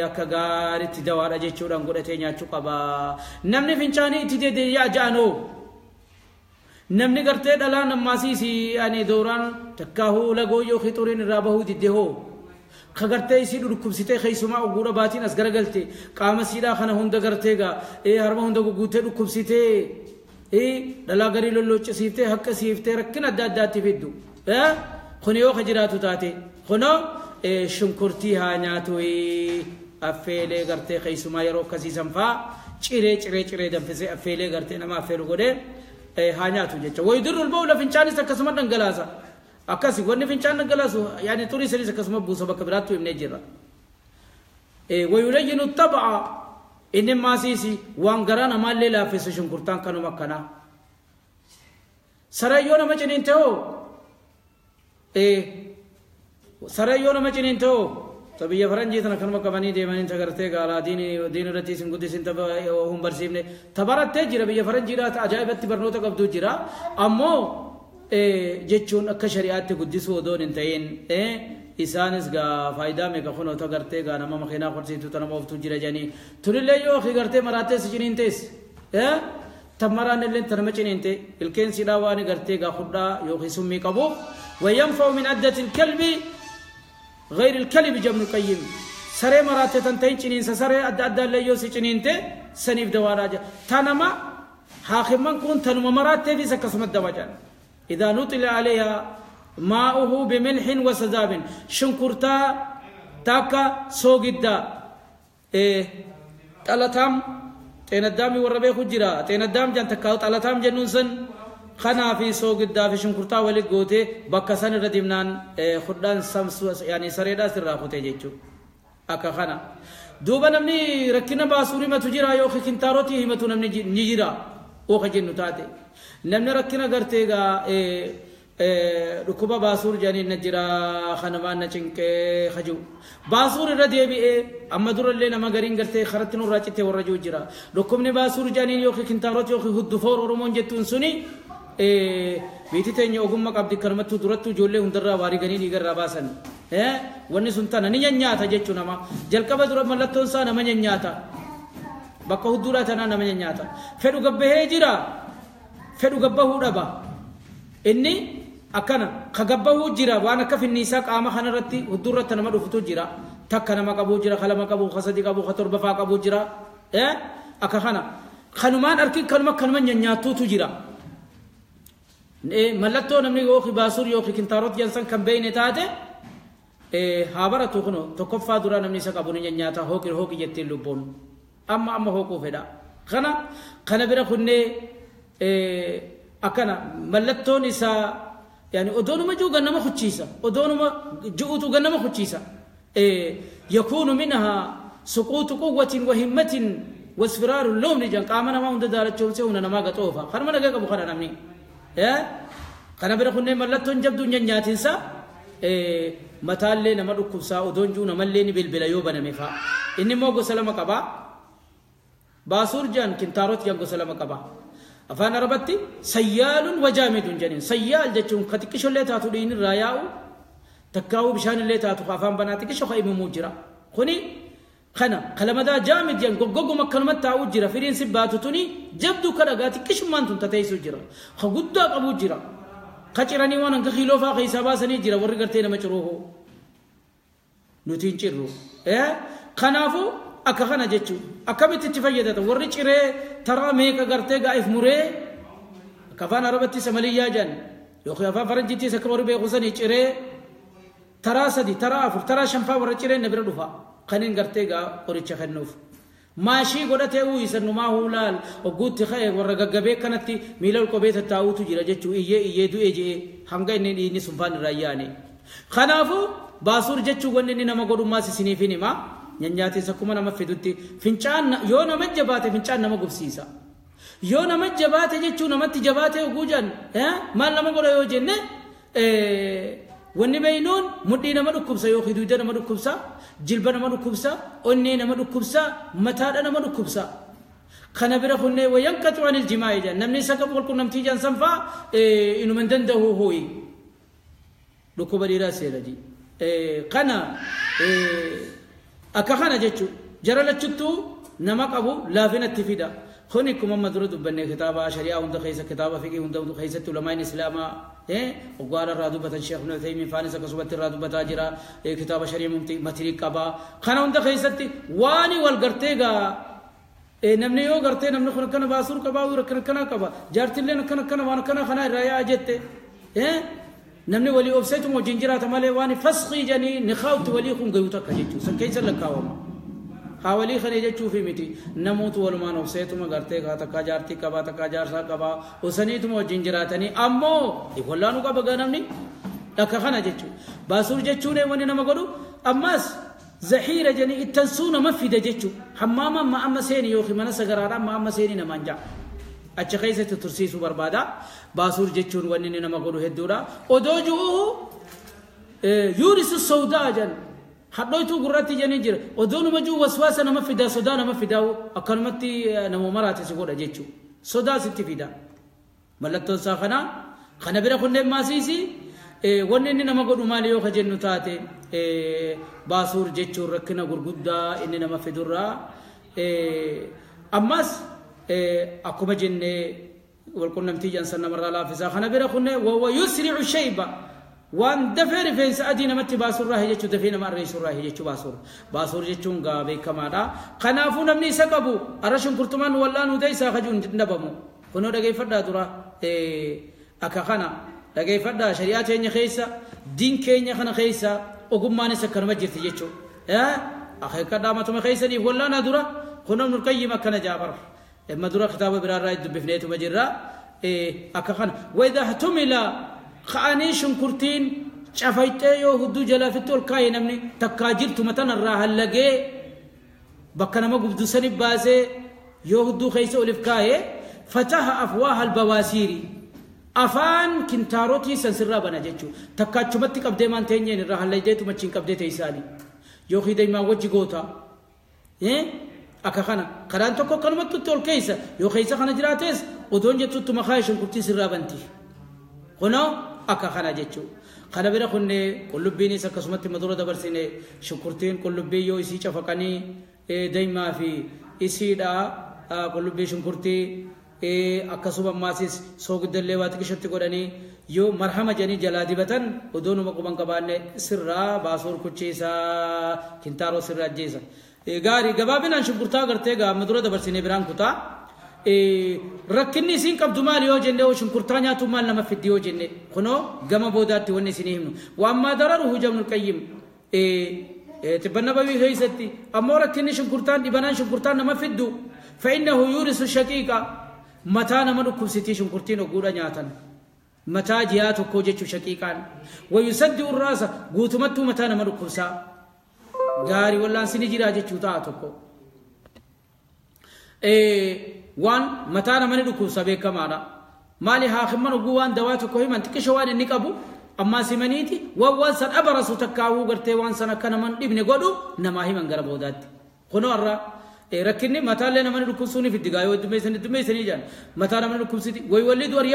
akka gaariitti dawaadha jechuudhaan godhatee nyaachuu qaba. Namni fincaanii itti deedee yaa ja'anoo namni gartee dhalaa nammaasiisi ani dooraan takkaahuu lagoo yookiin xuriin irraa bahuu didde hoo kagartee isii dhukkubsitee keessumaa oguura baatiin as garagalte qaama siidhaa kana hunda gartee gaa harma hunda guguutee dhukkubsitee dhalaa garii lolloccisiiftee hakka siiftee rakkina adda addaatti fiddu kun yoo ka jiraatu taate kunoo shunkurtii haa nyaatu affeelee gartee keessumaa yeroo akkasiisan faa ciree ciree ciree danfisee affeelee gartee nama affeelu godhee haa nyaatu jecha wayidurrul bawla fincaanis akkasuma dhangalaasa akkasi wanni fincaan dhangalaasu yaani xurii sanis akkasuma buusa bakka biraattu himnee jirra wayulayyinu taba'a inni maasiisi waan garaa namaallee laaffisa shunkurtaan kanuma akkanaa sarayyoo nama ciniinte hoo sarayyoo nama ciniinte hoo ta biyya faranjii tana kanuma qabanii deemanii ta gartee gaalaa diin irratti isin guddisin ta hun barsiifne ta barattee jira biyya faranjiidhaa ta ajaa'ibatti barnoota qabdu jira ammoo jechuun akka shari'aatti guddisuu odoon hin ta'in isaanis gaa faayidaa meeqa kunoo ta gartee gaa nama makiinaa qorsiiftu ta nama ooftu jira jedhanii tunillee yoo akhi gartee maraattee si ciniin tees ta maraan illee ta nama ciniinte ilkeen sidhaa waan gartee gaa hudhaa yookiin summii qabuuf وينفع من عدة الكلب غير الكلب جبن القيم سري مراتي تنتين چنين سري أدى أدى اللي يوسي چنين تي سنيف دواراجة تنما حاكمان كون تنما مراتي في سكسم الدواجان إذا نطل عليها ماؤه بملح وسذاب شنكرتا تاكا سوغدا تلاتام تين الدامي والربيخ جرا تين الدام جان تكاو تلاتام جنون خنا في سوغدا في شنكرتا ولي غوتي بكسن رديمنان خدان سمسو يعني سريدا سرا خوتي جيچو اكا خنا دوبا نمني ركنا باسوري ما تجرا يو خنتاروتي همتو نمني نجرا او خجنو تاتي نمني ركنا غرتيغا ركوبا باسور جاني نجرا خنما نچنك خجو باسور ردي بي اما در اللي نما غرين غرتي خرتنو راچتي ورجو جرا ركوبني باسور جاني يو خنتاروتي يو خدفور ورمون جتون سني Biitti teenya ogummaa qabdi kanumattuu durattuu ijoollee hundarraa waariganii dhiigarraa baasan. Wanni sun tana ni nyaata jechuu nama. Jalqaba dura mallattoon isaa nama nyaata. Bakka hudduudhaa tanaa nama nyaata. Fedhu gabbahee jira. Fedhu gabbahuu dhaba. Inni akkana ka gabbahuu jira waan akka finniisaa qaama kanarratti hudduurratti nama dhufutu jira. Takka nama qabuu jira, ka lama qabuu, ka sadi qabuu, ka torba faa qabuu jira. Akka kana. Kanumaan arkin kanuma kanuma nyaatuutu jira. Mallattoo namni yookiin baasuur yookiin kintaarot jansan kan beeyne taate haa baratu kuno tokkoffaa duraa namni isa qabu ni nyaata hooqi hooqi jettiin lubbuun amma amma hooquu fedha. Kana kana bira kunnee akkana mallattoon isaa yaani odoonuma ji'u gannama kuchiisa odoonuma ji'utu gannama kuchiisa. Yakuunu minhaa suquutu quwwatin wa himmatin wasfiraaru loomni jan qaama namaa hunda daalachoomsee humna namaa gaxoofa kanuma nagaa qabu kana namni. Kana bira kunneen mallattoon jabduun nyaatinsa mataallee nama dhukkubsaa odoon jiru namallee ni bilbila yoo baname fa'a. Inni immoo gosa lama qaba. Baasuur jedhan kintaarot jedhan gosa lama qaba. Afaan Arabatti sayyaalun wajaamidun jedhaniin. Sayyaal jechuun ka xiqqishollee taatu dhiin irraa yaa'u takkaa'uu bishaanillee taatu afaan banaa xiqqisho ka imamuu jira. Kuni kana kalamadaa jaamid jedhan goggoguma akkanumatti taa'uu jira. Firiin si baatu tuni jabduu ka dhagaa xiqqishummaan tun tateessuu jira. Ka guddaa qabuu jira. Ka ciranii waan hanga kiiloo fa'aa keessaa baasanii jira warri gartee nama ciruuhoo. Nuti hin cirru. Kanaafuu akka kana jechuudha. Akkamitti itti fayyadata warri ciree taraa meeqa gartee gaa'if muree akka afaan Arabatti samaliyyaa jedhan yookiin afaan Faranjiitti akka warri beeku sanii ciree taraa sadi taraa afur taraa shanfaa warra ciree na bira dhufa. Kaniin gartee gaa qoricha kennuuf. Maashii godhatee uwwisan numaa huulaal ogguutti ka'e warra gaggabee kanatti miila ol qobee tattaa'uutu jira jechuu iyyee iyyee du'ee je'ee hanga inni dhiinni sun faan irraa yaane. Kanaafuu baasuur jechuun wanni inni nama godhummaas isiniif hin hima. Nyanyaatis akkuma nama fidutti fincaan yoo nama jabaate fincaan nama gubsiisa. Yoo nama jabaate jechuun namatti jabaate oguu jedhan maal nama godha yoo jenne wanni beeynuun mudhii nama dhukkubsa yookiin dugda nama dhukkubsa, jilba nama dhukkubsa, onnee nama dhukkubsa, mataadha nama dhukkubsa. Kana bira kunnee wayanqatu anil jimaa'i jedhan namni isa qabu walqunnamtii jedhan san fa'aa inuma hin danda'u hooyi. Dhukkuba dhiiraa seera ji. Kana akka kana jechuun jara lachuttuu nama qabu laafinatti fida. Kuni akkuma amma dura dubbanne kitaaba shari'aa hunda keessa kitaaba fiqii hunda keessatti ulamaan islaamaa oggaara irraa dubbatan Sheekh Ibn Uthaymin faanis akkasumatti irraa dubbataa jira kitaaba shari'aa mumtii matirii qaba. Kana hunda keessatti waan wal gartee gaa namni yoo gartee namni kun akkana baasuur qabaa akkana akkana qaba jaartilleen akkana akkana waan akkana kana irraa yaa'a jette namni walii obseetuma wajjin jiraata malee waan fasqii jedhanii nikaawti walii kun gayuu takka jechuudha san keessa lakkaawama. Haa walii kana jechuufi miti namoota walumaan obseetuma gartee kaa takkaa jaartii qabaa takkaa jaarsaa qabaa osaniituma wajjin jiraatanii ammoo wallaanuu qaba gaa namni akka kana jechuudha. Baasuur jechuun wanni nama godhu ammas zahiira jedhanii ittansuu nama fida jechuudha. Hammaama amma amma seeni yookiin mana sagaraadhaa amma amma seeni namaan ja'a. Achi keessatti tursiisuu barbaada. Baasuur jechuun wanni inni nama godhu hedduudha. Odoo ji'uu yuurisu sawdaa jedhan hadhooytuu gurratti jedhanii jira. Odoo nama ji'u waswaasa nama fidaa sodaa nama fidaa akkanumatti nama maraate si godha jechuudha. Sodaa sitti fida. Mallattoon isaa kana kana bira kunneen maasiisi wanni inni nama godhu maali yoo ka jennu taate baasuur jechuun rakkina gurguddaa inni nama fidurraa ammas akkuma jennee walqunnamtii jansan namarraa laaffisaa kana bira kunneen wahuwa yusricu shayba waan dafee rifeensa adii namatti baasurraa jechuu dafee nama arreessurraa jechuu baasuur baasuur jechuun gaa beekamaadha kanaafuu namni isa qabu arra shunkurtumaan wallaan hudee isaa kajuun hin dhabamu kunoo dhageeffadhaa dura akka kana dhageeffadhaa shari'aa teenya keessa diin keenya kana keessa ogummaanis akkanuma jirti jechuudha akeekkadhaa matuma keessaniif wallaanaa dura kunoo Ibnul Qayyim akkana jaabar اما dura kitaaba biraarraa dubbifneetuma jirra akka kana وإذا احتمل ka'anii shunkurtiin cafayxee yoo hudduu jalaa fitti ol kaa'e namni takkaa jirtu matanarraa hallagee bakka nama gubdu sani baasee yoo hudduu keessa olif kaa'e fataha afwaaha albawaasiiri afaan kintaarotii san sirraa bana jechuu takka achumatti qabdee maan teenyeen irraa hallaydeetuma achiin qabdee teessaani yookiin daa'imaan wajji goota akka kana karaan tokko akkanumatti ol keessa yoo keessa kana jiraates odoon jettutti makaa shunkurtii sirraa banti. Kunoo akka kana jechuudha. Kana bira kunne qullubbiinis akkasumatti madura dabarsine shunkurtiin qullubbii yoo isii cafaqanii daymaa fi isiidha qullubbii shunkurtii akkasuma ammaasis soogidallee waa xiqqishatti godhanii yoo marhama jedhanii jalaa dibatan odoo numa quban qabaanne sirraa baasuu rukuchiisaa kintaaroo sirraa ajjeesa. Gaarii gabaabinaan shunkurtaa gartee gaa madura dabarsine biraan kutaa. Rakkinni isiin qabdu maali yoo jenne shunkurtaa nyaatu maal nama fiddi yoo jenne kunoo gama boodaatti wanni isinii himnu waan maa dararuhu jabnul qayyim tibba nababii keessatti ammoo rakkinni shunkurtaan dhibanaan shunkurtaan nama fiddu fa'innahu yuurisu shaqiiqa mataa nama dhukkubsitii shunkurtiin ogguudha nyaatan mataa jiyaa tokkoo jechuu shaqiiqaan wayusaddi'u raasa guutumattuu mataa nama dhukkubsaa gaarii wallaansi ni jiraa jechuu ta'a tokko. Waan mataa namani dhukkubsa beekamaadha. Maali haakimman oguu waan dawaa tokko himan xiqqisho waan inni qabu ammaa simaniiti waan waan san abarasu takkaawuu gartee waan san akka naman dhibne godhu namaa himan gara boodaatti. Kunoo har'a rakkinni mataallee namani dhukkubsuu ni fiddi gaayoo heddummeessanii jaan mataa namani dhukkubsiti waywallii du'ar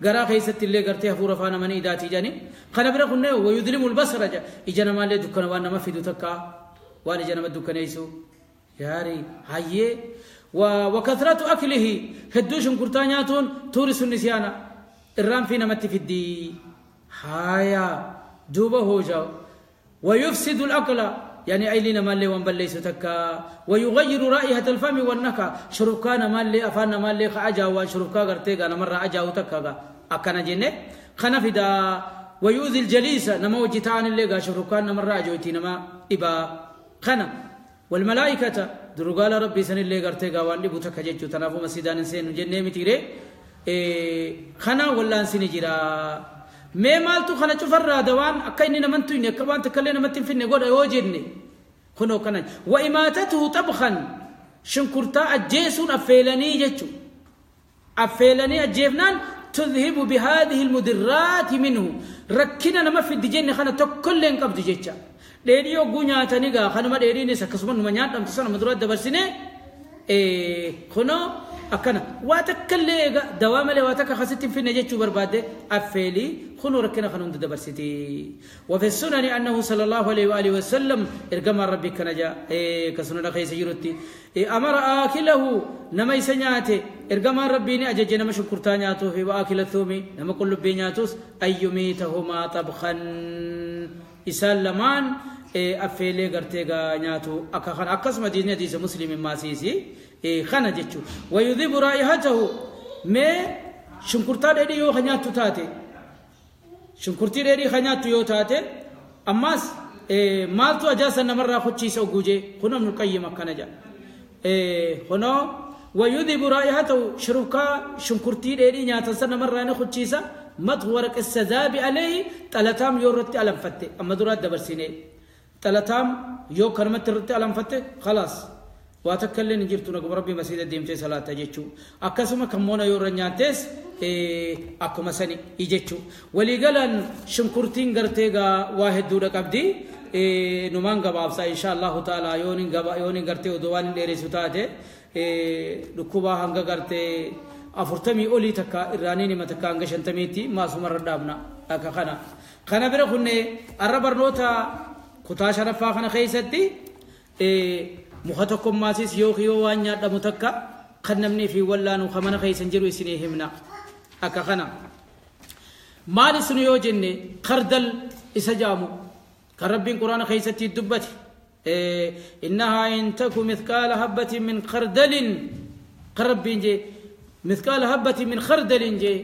garaa keessatti illee gartee hafuura afaan namanii idaatii jaani kana bira kunnee wayudlimul basara ija namaallee dukkana waan nama fidu takka waan ija nama dukkaneessu gaarii hayyee. وكثرة أكله هدوش كرتانياتون تورس النسيان الرام في نمت في الدي هايا دوبه هوجا ويفسد الأكل يعني أيلين مالي وانبلي ستكا ويغير رائحة الفم والنكا شربكان مالي أفان مالي خأجا وشربكا غرتيغا نمر أجا وتكا أكنا جنة خنفدا ويؤذي الجليس نما وجتان اللي شربكان نمر أجوتي نما إبا خنا والملائكة درقال ربي سن اللي قرتي قوان لبو تكججو تنافو مسيدان سين جنة متيري خنا ولا انسيني جرا مي مالتو خنا چفر دوان اكايني نمنتو إني كوان تكلي نمتن فيني قول ايوجدني خنو كنا وإماتته طبخا شنكرتا أجيسون أفيلاني جتشو أفيلاني أجيفنان تذهب بهذه المدرات منه ركنا نما في الدجين خنا تكلين قبض جتشا dheedhii hogguu nyaatanii gaa kanuma dheedhiinis akkasuma numa nyaadhamtu sana madura dabarsine kunoo akkana waa takka illee egaa dawaa malee waa takka akkasitti hin finne jechuu barbaadde affeelii kunoo rakkina kana hunda dabarsiti. وفي السنن أنه صلى الله عليه وآله وسلم إرجما ربي كنجا كسنن خيس جرتي أمر آكله نما يسنياته إرجما ربي أجج نما شكرتانياته في وآكل الثومي نما كل بينياتوس أيميتهما طبخا إسال لمان affeelee gartee gaa nyaatu akka kana akkasuma diinni hadiisa muslimin maasiisi kana jechu wayudhibu raa'ihatahu mee shunkurtaa dheedhii yoo ka nyaattu taate shunkurtii dheedhii ka nyaattu yoo taate ammaas maaltu ajaasan namarraa kuchiisa ogguujee kunoo ibnul qayyim akkana jedha kunoo wayudhibu raa'ihatahu shurufkaa shunkurtii dheedhii nyaatan san namarraa ni kuchiisa madhu waraqi sadaabi alayhi xalataam yoo irratti alanfatte amma duraat dabarsine xalataam yoo kanumatti irratti alanfatte khalaas waa takka illee hin jirtu naguma rabbii masiida deemtee salaata jechuu akkasuma kan moona yoo irra nyaattees akkuma sani jechuu waliigalaan shunkurtiin gartee gaa waa hedduudha qabdi numaan gabaabsa insha allahu taala yoon gartee odoo waan hin dheeressu taate dhukkubaa hanga gartee afurtamii olii takka irraanii nima takka hanga shantamiitti maasumarra dhaabna akka kana kana bira kunne arra barnoota kutaa shanaffaa kana keessatti muka tokkommaasis yookiin yoo waan nyaadhamu takka kan namni fi wallaanu kan mana keessan jiru isinii himna akka kana maali sun yoo jenne kardal isa jaamu kan rabbiin quraana keessatti dubbate innahaa in taku mithqaala habbatin min khardalin kan rabbiin jee مثقال هبة من خردل جي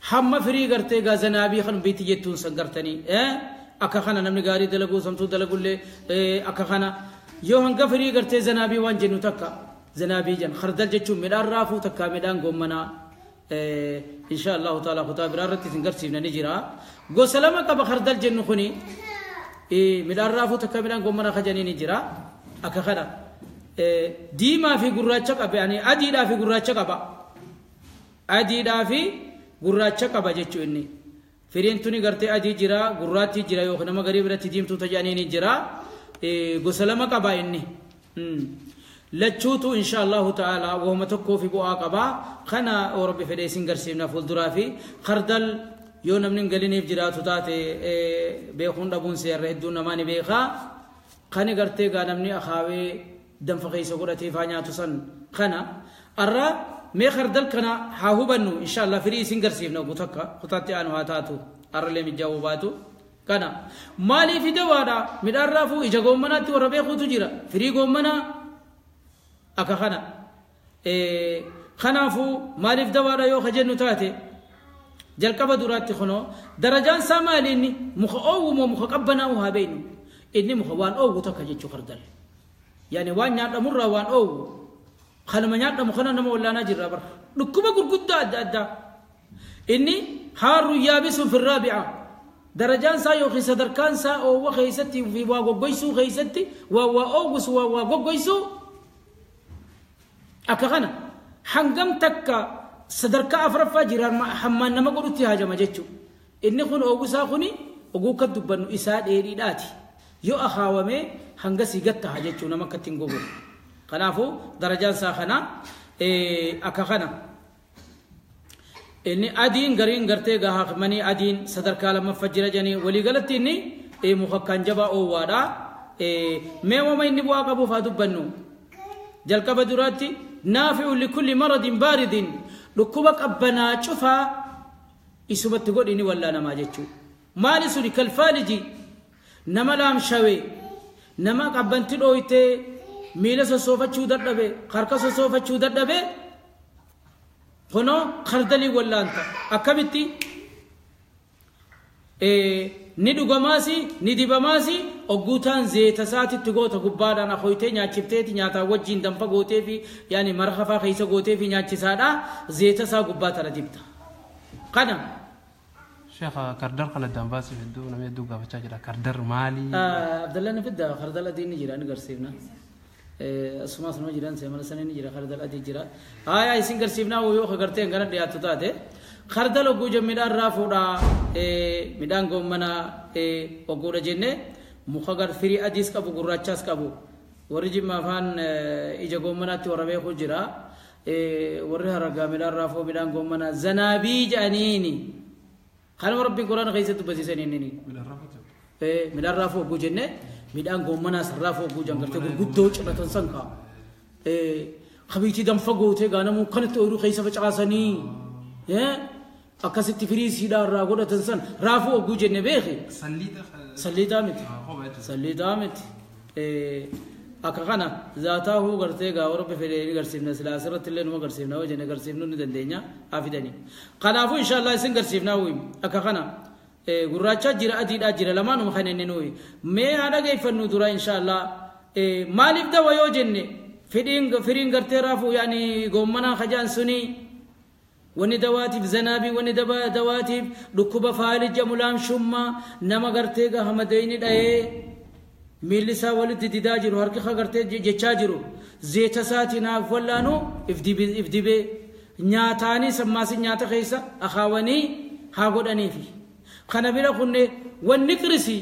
حما فري غرتي غزنابي خن بيتي جتون سنغرتني اكا خنا نمني غاري دلغو سمتو دلغو لي اكا خنا يو هنگا فري غرتي زنابي وان جنو تكا زنابي جن خردل جچو ميدان رافو تكا ميدان گومنا ان شاء الله تعالى خطا برارتي سنغرسي نجرا گو سلام قب خردل جن خني ميدان رافو تكا ميدان گومنا خجني نجرا اكا خنا ديما في غراچا قب يعني اديدا في غراچا قب adiidhaa fi gurraacha qaba jechuu inni firiin tuni gartee adii jira gurraatti jira yookiin nama garii biratti diimtuu taja'anii ni jira gosa lama qaba inni Lachuutu insha Allahu ta'ala wahuma tokkoo fi bu'aa qabaa. Kana Rabbi fedhee isin garsiifna fuulduraa fi khardal yoo namni hin galiniif jiraatu taate beekuun dhabuun seerra hedduun namaa ni beekaa. Kani gartee gaa namni akaawee danfa keessa godhatee faa nyaatu san kana arra mee khardal kana haa hubannu insha Allah firii isin garsiifna gutakka kutaatti aanu haa taatu arralee mijaa'uu baatu. Kana maaliif dawaadha midhaan raafuu ija goommanaatti warra beekuutu jira firii goommanaa akka kana kanaafuu maaliif dawaadha yoo kajennu taate jalqaba duraatti kunoo darajaan isaa maali inni muka oowwu moo muka qabbanaa'u haa beeynu inni muka waan oowwu takka jechuu khardal yaani waan nyaadhamurraa waan oowwu kanuma nyaadhamu kana nama wallaanaa jirra bara dhukkuba gurguddaa adda addaa inni haarru yaabisuun firraabi'a darajaan isaa yookiin sadarkaan isaa oowwa keessatti fi waa goggoysuu keessatti waa waa oowwisu waa waa goggoysuu akka kana hangam takka sadarkaa afuraffaa jiraan hammaan nama godhutti haajama jechuudha. Inni kun oowwisaa kuni oguu kan dubbannu isaa dheedhiidhaati. Yoo akaawamee hangasii gattaha jechuu nama akkatti hin gogu. Kanaafuu darajaan isaa kana akka kana. Inni adiin gariin gartee gahaakmanii adiin sadarkaa lammaffaa jira jedhanii waliigalatti inni muka kan jabaa oowwaadha. Mee wama inni bu'aa qabuuf haa dubbannu. Jalqaba duraatti naafi'u likulli maradin baaridin dhukkuba qabbanaa cufaa isumatti godhi ni wallaanamaa jechuudha. Maali suni kalfaaliji nama laamshawee nama qabbanti dhooytee miila sossoofachuu dadhabe harka sossoofachuu dadhabe kunoo khardalii wallaanta akkamitti ni dhugamaasi ni dibamaasi ogguutaan zeeta isaatitti goota gubbaadhaan akoytee nyaachifteeti nyaataa wajjin danfa gootee fi yaani marqa faa keessa gootee fi nyaachisaadha zeeta isaa gubbaa tana dibta. Kana. Sheekh kardar kana addaan baasii hedduu namni hedduu gaafachaa jira. Kardar maali? Abdallah ni fidda khardal adii ni jira ni garsiifna. Asumas nama jiran seemana sanii ni jira khardal adii jira. Aayaa isin garsiifnaa yoo gartee gara dhiyaatu taate. Khardal oguu je midhaan raafuudha midhaan goommanaa oguudha jenne muka gar firii adiis qabu gurraachaas qabu warri jimma afaan ija goommanaatti warra beeku jira warri harargaa midhaan raafuu midhaan goommanaa zanaabii jedhaniini kanuma rabbiin quraana keessatti dubbisiisan inni midhaan raafuu oguu jenne midhaan goommanaas raafuu oguu jan gartee gurguddoo ciratan san kaa kabiitii danfa gootee gaanamuu kanatti ooyiruu keessa facaasanii akkasitti firii siidhaa irraa godhatan san raafuu oguu jenne beeki. Salliitaa miti. Salliitaa miti. Akka kana zaataahuu gartee gaa warra fedhee ni garsiifna silaa asirratti illee numa garsiifna yoo jenne garsiifnuu ni dandeenya haa fidanii. Kanaafuu inshaallah isin garsiifnaa wuyi akka kana gurraachaa jira adiidhaa jira lamaanuma kan inni nuyi mee haa dhageeffannu dura inshaallah maaliif dawa yoo jenne firiin gartee raafuu yaani goommanaa kajaan sunii wani dawaatiif zanaabii wani dawaatiif dhukkuba faalija mulaamshummaa nama gartee gahamadeyni dhahee miilli isaa walitti didaa jiru harki gartee jechaa jiru zeeta isaatiin haaf wallaanu if dibee nyaataanii sammaasi nyaata keessa akaawanii haa godhaniifi. Kana bira kunne wanni qirisi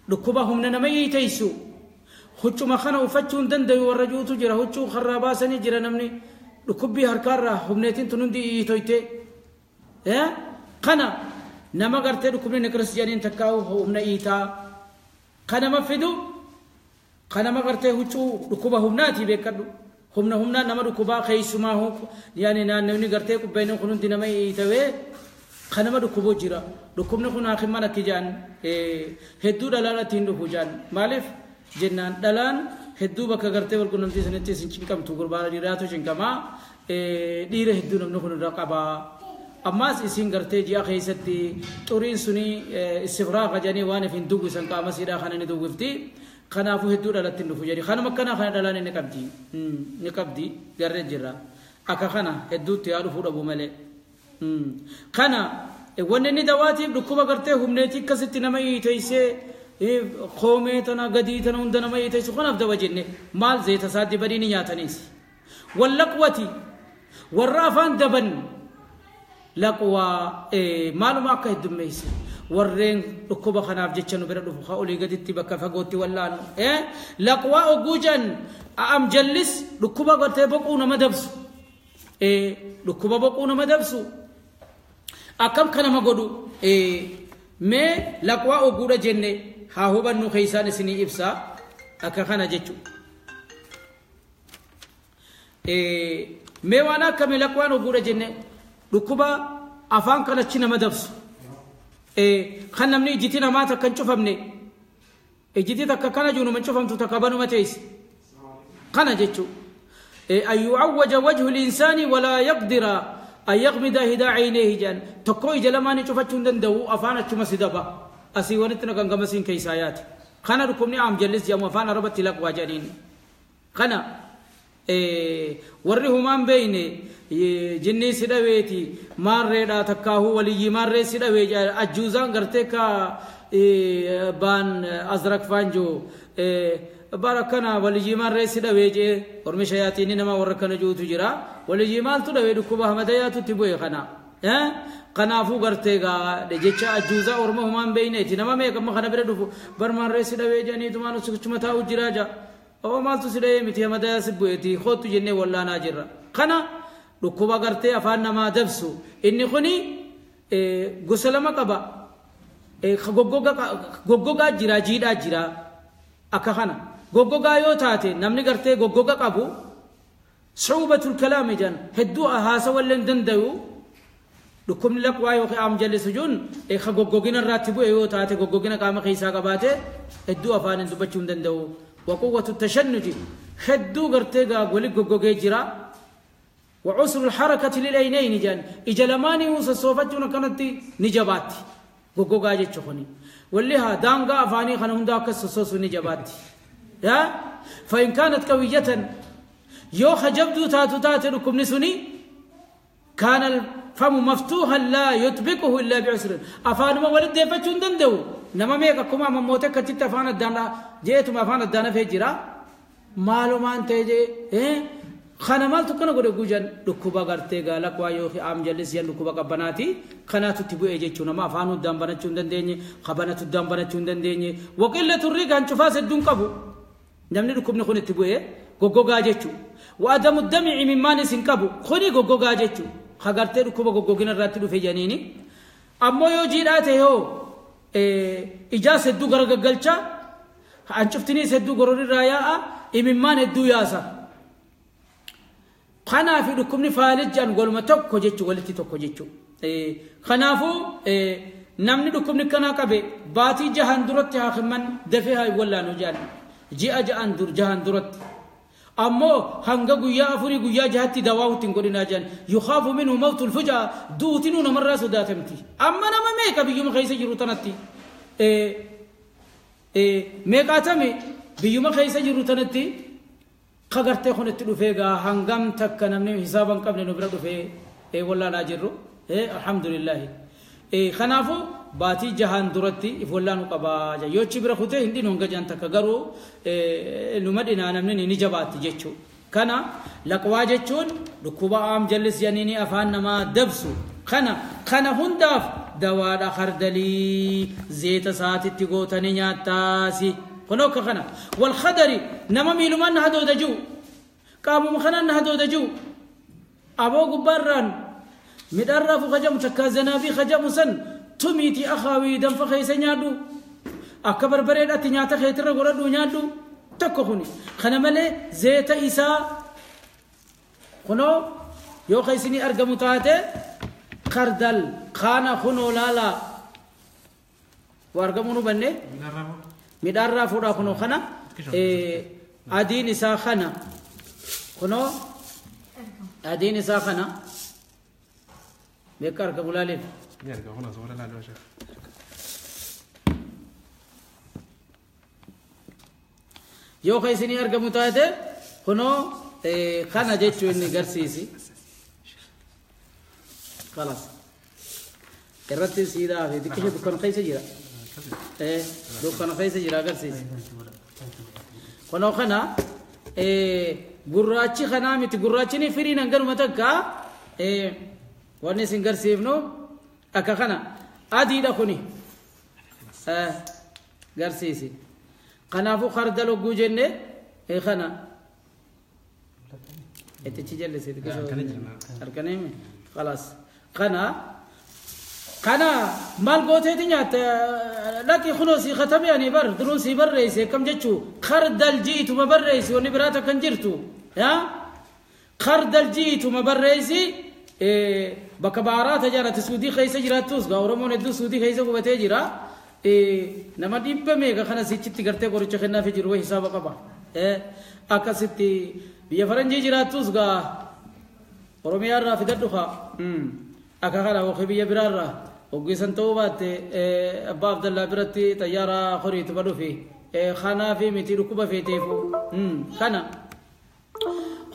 dhukkuba humna nama hiiteysu huccuma kana uffachuu hin dandayu warra juutu jira huccuu karraa baasanii jira namni dhukkubbii harkaarraa humneetiin tun hundi hiitoyte kana nama gartee dhukkubni niqiris jedhaniin takkaa'u humna hiitaa kanama fidu kanama gartee huccuu dhukkuba humnaati beekadhu humna humnaa nama dhukkubaa keessumaa yaani naannawni gartee qubbeen kun hundi nama hiitawee kanama dhukkuboo jira dhukkubni kun hakiman akki jedhan hedduu dhalaanatti hin dhufu jedhan maaliif jennaan dhalaan hedduu bakka gartee walqunnamtii sanitti isin cinqamtu gurbaa dhiiraatu cinqamaa dhiira hedduu namni kun irra qabaa ammaas isin gartee ji'a keessatti xuriin suni istifraaqa jedhanii waan if hin duwwisan qaama siidhaa kana ni duwwifti kanaafuu hedduu dhalatti hin dhufu jedhi kanuma akkanaa kana dhalaan ni qabdi ni qabdi garree jirra akka kana hedduutti yaa dhufuu dhabu malee kana wanni inni dawaatiif dhukkuba gartee humneetii akkasitti nama hiiteessee koomee tana gadii tana hunda nama hiiteessu kanaaf dawa jenne maal zeeta isaa dibanii ni nyaataniis wallaqwati warra afaan daban laqwaa maaluma akka heddummeesse warreen dhukkuba kanaaf jecha nu bira dhufu haa olii gaditti bakka fagootti wallaanu laqwaa oguu jedhan Am jallis dhukkuba gartee boquu nama dabsu dhukkuba boquu nama dabsu akkam kanama godhu mee laqwaa oguudha jenne haa hubannu keeysaan isinii ibsaa akka kana jechu mee waan akkami laqwaan oguudha jenne dhukkuba afaan kanachi nama dabsu kan namni ijjiti namaa takka hin cufamne ijjiti takka kana jiru nama hin cufamtu takka banuma teeysi kana jechu أن يعوج وجه الإنسان ولا يقدر أن يغمد هدا عينيه جان تكو إجا لما نشوفتشون دندو أفانا تشما سدبا أسي ونتنا كان غمسين كيسايات خنا ركمني عم جلس جام أفانا ربط لك واجانين خنا warri humaan beeyne jinnii si dhaweeti maarreedha takkaahuu waliyyii maarree si dhawee ajjuuzaan gartee ka baan azrak faanjoo bara kana waliyyii maarree si dhawee jee ormi shayaatiinni nama warra kana juutu jira waliyyii maaltu dhawee dhukkuba hamadayaatu itti bu'e kana kanaafuu gartee gaa jecha ajjuuzaa orma humaan beeyneeti nama meeqa amma kana bira dhufu bar maarree si dhawee jedhaniitumaan achuma taa'u jiraa jaa oo maaltu si dhahee miti hamadayaa si bu'eeti kootu jennee wallaanaa jirra kana dhukkuba gartee afaan namaa dabsu inni kuni gosa lama qaba goggogaa jira jiidhaa jira akka kana goggogaa yoo taate namni gartee goggoga qabu suubatul kalaami jan hedduu haasawallee hin dandayu dhukkubni laqwaa yookiin aam jallisu jun ka goggogina irraatti bu'e yoo taate goggogina qaama keessaa qabaate hedduu afaan dubbachuu hin danda'u. وقوة التشنج خدو غرتيغا ولي غوغوغي جرا وعسر الحركة للعينين جان إجلماني وسوفتون كانت نجبات غوغوغا جيتشخني والليها دانغا أفاني خنا هندا كسسوس نجبات يا فإن كانت قوية يو خجبدو تاتو تاتلكم نسني كان الفم مفتوحا لا يطبقه إلا بعسر أفان ما ولد ديفتشون دندو nama meeqa akkuma mammoota akkasitti afaan addaan jeetuma afaan addaan hafee jira maalumaan ta'e jee kana maaltu kana godhe gujan dhukkuba gartee gaalaqwaa yookiin aam jallis yan dhukkuba qabbanaati kanaatu itti bu'e jechuun nama afaan uddaan banachuu hin dandeenye qabanatu uddaan banachuu hin dandeenye waqilla turrii gaan cufaas hedduun qabu namni dhukkubni kun itti bu'e goggogaa jechuu waadamu damici mimmaanis hin qabu kuni goggogaa jechuu kagartee dhukkuba goggogina irratti dhufe janiini ammoo yoo jiidhaa ta'e hoo ijaas hedduu garagaggalcha hancuftiniis hedduu gororirraa yaa'a imimmaan hedduu yaasa kanaafi dhukkubni faalijjaan golma tokko jechuu walitti tokko jechuu kanaafuu namni dhukkubni kanaa qabe baatii jahan duratti haakiman dafee haa wallaanu jaan ji'a ja'an dur jahan duratti ammoo hanga guyyaa afurii guyyaa jahatti dawaa ittiin godhinaa jiran yukaafu minhu mawtul fujaa duutinuu namarraa sodaatamti amma nama meeqa biyyuma keessa jiru tanatti meeqaatame biyyuma keessa jiru tanatti kagartee kun itti dhufee gaa hangam takka namni hisaaba hin qabne nu bira dhufee wallaanaa jirru alhamdulillaahi kanaafuu baatii jahan duratti if wallaanuu qabaa yoo achi bira kutee hin dhinu hanga jahan takka garuu numa dhinaa namni ni jabaatti jechuu kana laqwaa jechuun dhukkuba aam jallis janiini afaan namaa dabsu kana kana hundaaf dawaadha khardalii zeeta saatitti gootanii nyaattaasi kunoo akka kana wal khadari nama miilumaan na hadooda jiru qaamuma kanaan na hadooda jiru aboo gubbaarraan midhaan raafuu kajamu takkaa zanaabii kajamu san tumiitii akaawii danfa keessa nyaadhu akka barbareedhaatti nyaata keetirra godhadhu nyaadhu tokko kuni kana malee zeeta isaa kunoo yoo ka isinii argamu taate kardal kana kunoo laalaa waa argamuu nu banne midhaan raafuudha kunoo kana adiin isaa kana kunoo adiin isaa kana meeqa argamu laaleef Ni argama kun asuma laaluu ashee. Yoo ka isinii argamu taate kunoo kana jechuu inni garsiisi خلاص irratti siidaa fi xiqqishe dukkana keessa jira dukkana keessa jira agarsiisi kunoo kana gurraachi kanaa miti gurraachini firiin hanganuma takka wanni isin garsiifnu akka kana adiidha kuni garsiisi kanaafuu kardal hogguu jenne kana Itti jallisee harkanimi khalaas kana kana maal gooteeti nyaatta dhaqi kunoo sii katabe ani bar duruun sii barreeyse akkam jechuu khardal jiituma barreeysi wanni biraa takkan jirtu yaa khardal jiituma barreeysi bakka baaraata jaarate suudii keessa jiraattus gaa Oromoon hedduu suudii keessa qubatee jira nama dhibba meeqa kana sichitti gartee qoricha kennaafi jiru way hisaaba qaba akkasitti biyya faranjii jiraattus gaa Oromiyaa irraa fidadhu kaa akka kana yookiin biyya biraarraa hoggisan ta'uu baatte abbaa Abdallaa biratti xayyaara horiituma dhufi kanaa fi miti dhukkuba feeteefu kana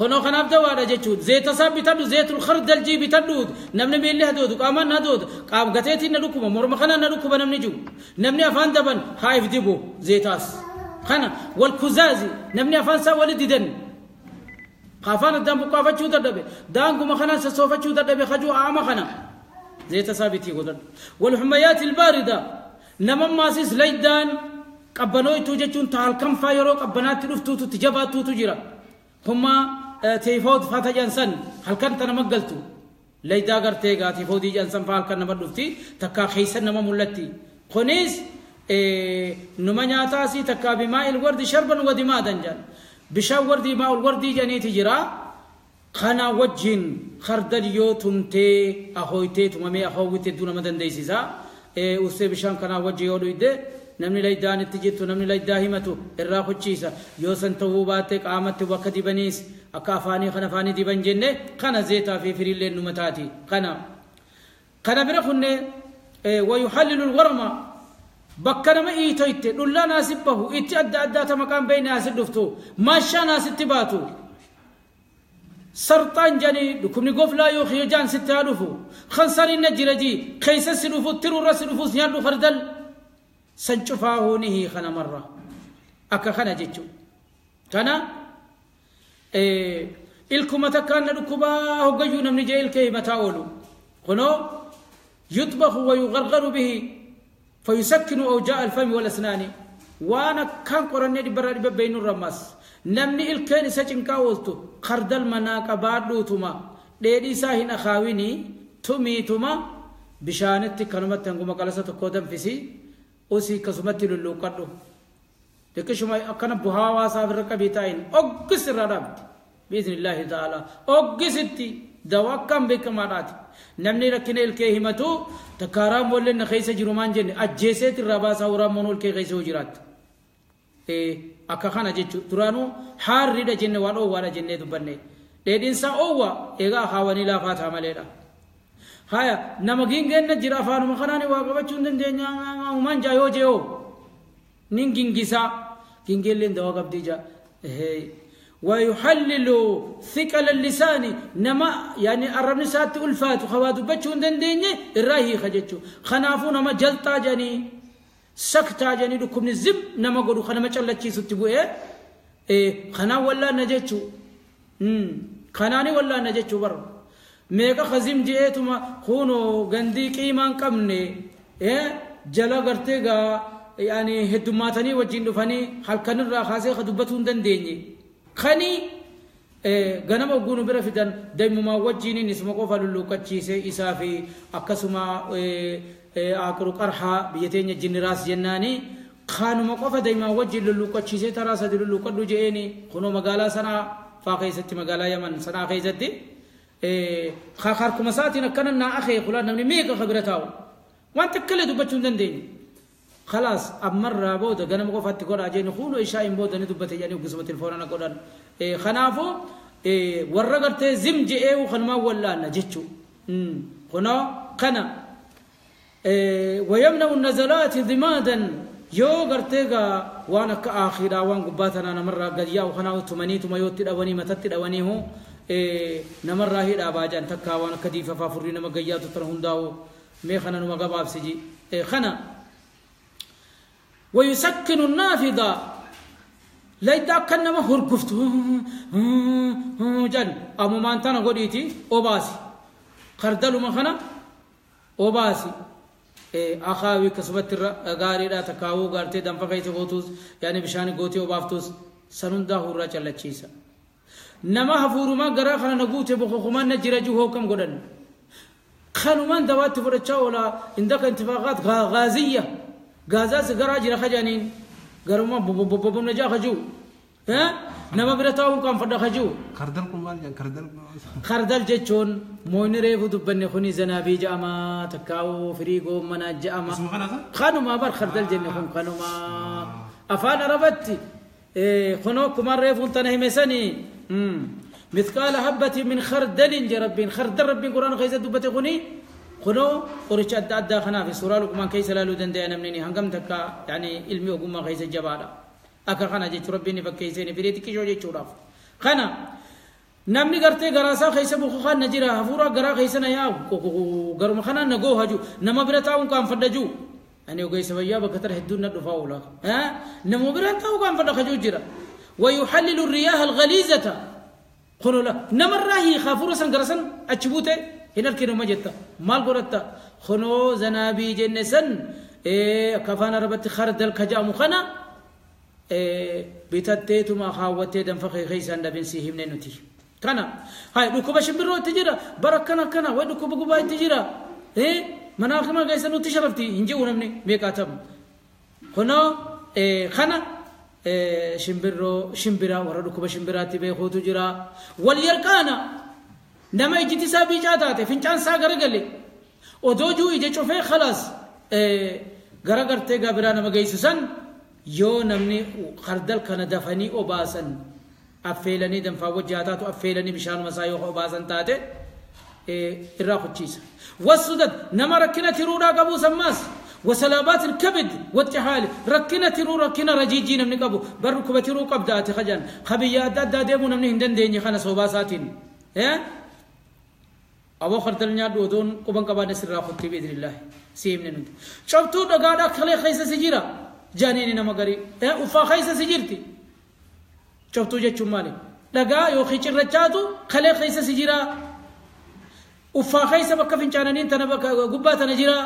Hono kanaaf dawaadha jechuun zeeta isaa bitadhu zeetul khardal jii bitadhu namni miilli hadoodu qaamaan hadoodu qaam gateetiin na dhukkuba morma kanaan na dhukkuba namni jiru namni afaan daban haa if dibu zeetaas kana wal kuzaazi namni afaan isaa wali didan afaan addaan buqqaafachuu dadhabe daanguma kanaan sassoofachuu dadhabe kajuu aama kana zeeta isaa bitii godhadhu wal hummayaati albaarida namammaasiis laydaan qabbanooytuu jechuun ta halkan faa yeroo qabbanaatti dhuftuutu itti jabaattuutu jira hummaa tiifood fata jansan halkan tana maggaltu laydaa gartee gaa tiifoodii jansan faa halkan nama dhufti takkaa keeysan nama mul'atti kunis numa nyaataasi takkaa bimaa'il wardi sharban wadimaadan jedhan bishaan wardii maa'ul wardii jedhaniiti jira kana wajjin khardal yoo tumtee ahooytee tumamee ahoowwitte hedduu nama dandeessisa ussee bishaan kanaa wajji yoo dhuyde namni laydaan itti jirtu namni laydaa himatu irraa kuchiisa yoo san ta'uu baatte qaamatti bakka dibaniis akka afaanii kana afaanii diban jenne kana zeetaa fi firiilleen numa taati kana kana bira kunne wayuhallilu lwarma bakka nama iitoyte dhullaa naasib bahu itti adda addaa ta maqaan beeyne asit dhuftu maashaa naasitti baatu sarxaan janii dhukkubni goflaa yoo kiyyojaan sitti haa dhufu kansariin na jira jii keessa si dhufu tirurra si dhufus nyaadhu khardal san cufaahuu ni hiika namarra akka kana jechuu kana ilkuma takkaan na dhukkubaa hoggayyuu namni jee ilkee himataa oolu kunoo yutbaku wayugargaru bihi fayusakkinu awjaa alfami walasnaani waan akkaan qorannee dhibbarraa dhibba beeynurra ammas namni ilkeen isa cinqaa ooltu khardal manaa qabaadhuutuma dheedhii isaa hin akaawinii tumiituma bishaanitti kanumatti hanguma qalasa tokkoo danfisii usii akkasumatti lulluuqqadhu xiqqishuma akkana buhaa hawaasaa irra qabii taa'in oggis irraa dhaabdi biiznillaahi ta'ala oggisitti dawaa akkaan beekamaadhaati namni rakkina ilkee himatu takkaaraan boolleen na keessa jiru maan jenne ajjeeseet irraa baasaa uraan ilkee keessa hoo jiraatti akka kana jechuudha duraanuu haarriidha jenne waan oowwaadha jennee dubbanne dheedhiinsaa oowwa egaa haawanii laafaa ta'a maleedha. Haya nama gingeenna jira afaanuma kanaan waa qabachuu hin dandeenya uumaan jaa yoo je'oo nin gingisaa gingeelleen dawaa qabdii jaa ويحلل ثقل اللسان نما يعني الربن سات الفات خوا دبچو دندني الراهي خجچو خنافو نما جلطا جني سكتا جني دكم زم نما غدو خنما چلچي ستبو ايه خنا ولا نجچو خناني ولا نجچو بر meeqa khazim je'eetuma kunoo gandii qiimaan qabne jala gartee gaa yaani heddummaatanii wajjin dhufanii halkanirraa kaasee ka dubbatuu hin dandeenye kani ganama ogguunu bira fidan daimumaa wajjiniin isuma qofa lulluuqqachiise isaa fi akkasuma aaqiru qarhaa biyya teenya jinniraas jennaani kanuma qofa daimaa wajjin lulluuqqachiisee taraa sadi lulluuqqadhu je'eeni kunoo magaalaa sanaa faa keessatti magaalaa yaman sanaa keessatti harkuma isaatiin akkana naa akee kulaan namni meeqa ka bira taa'u waan takka illee dubbachuu hin dandeenye خلاص أمر بودا جنب قفت تقول أجين خونو إشاء بودا ندبت يعني وقسمة الفورنا قدان خنافو ورقت زمج إيه وخنما ولا نجتشو خنا قنا ويمنع النزلات ضمادا يو غرتيغا وانا كآخرا وان قباتنا نمر قد ياو خناو تمنيت ما يوتي الأواني ما تتي الأواني هو نمر هيدا أباجان تكا وانا كديفة فافرين ما قياتو ترهن داو مي خنا نما قباب سجي خنا ويسكن النافذة ليدا كان ما هرقفت جن أمو ما أنتنا قديتي أوباسي خردلو ما خنا أوباسي أخاوي كسبت غاري لا تكاو غارتي دم فقيت غوتوس يعني بشان غوتي أوبافتوس سنون ده هورا چلا چيسا Nama hafuurumaa garaa kana na guute boqoqumaan na jira jiru hookam godhan. Kanumaan dawaatti fudhachaa oola indaka intifaaqaat gaaziyya gaazaas garaa jira kajaaniin garuma bobbobna jaa kajuu nama bira taa'uun qaanfadha kajuu. Kardal kun maal jedhan kardal? Kardal jechuun mooyni reefu dubbanne kuni zanaabii ja'ama takkaa'uu firii goommanaa ja'ama. Kanuma bar kardal jenne kun kanuma afaan arabatti kunoo kumaan reefuun tana hime sanii. مثقال حبة من خردل ربين خردل ربين قرآن خيزة دبته خني خنو قرش أدى أدى خنا في سورة لقمان كيس لا لودن دينا مني هنقم تكا يعني علمي وقوم خيزة جبارة أكر خنا جيت ربيني فكيسيني فريتك شو جيت شوراف خنا نمني قرتي قراسا خيسة بخوخان نجرا هفورا قرا خيسة نيا قرم خنا نجو هجو نما برتاون كان فدجو أنا وجيس ويا بكتر هدون ندفاولا ها نما برتاون كان فدخجو جرا ويحلل الرياح الغليظة خنو لا نمر راهي خافورا سنغرسن أتشبوته هنا الكلمة ما جتا مال قرطة خنو زنابي جنسن إيه كفانا ربط خردل كجا مخنا إيه بتتيتو ما خاوته دم فخي خيسان دبن سيهم ننتي كنا هاي لو شمبرو تجرا بركنا كنا ودو كوبا تجرا إيه مناخ ما جايسن وتشرفتي إنجي ونمني ميكاتم خنو إيه خنا شمبرو شمبرا ورا كوبا شمبرا تبي خوتو جرا واليركانا نما يجتي سابي جاتاته فنجان ساغر غلي ودوجو يجي چوفه خلاص غرغرته غبرا نما گيسسن يو نمني خردل كان دفني اوباسن افيلني دنفا وجاتاتو افيلني بشان مسايو اوباسن تاته الراخوتشيس والسدد نما ركنه ترودا قبو سماس وسلابات الكبد والتحال ركنة ترو ركنة رجيجي نمني قبو بركبة ترو قبضات خجان خبيا داد ديمو نمني هندن ديني خنا صوباساتين ها أبو خردل نياد ودون قبن قبان سر راخوتي بإذن الله سيمن نند شفتو دغادا خلي خيسة سجيرا جانيني نمغري ها وفا خيسة سجيرتي شفتو جچو مالي دغا يو خيچ رچاتو خلي خيسة سجيرا وفا خيسة بك فنچاننين تنا بك غبا تنجيرا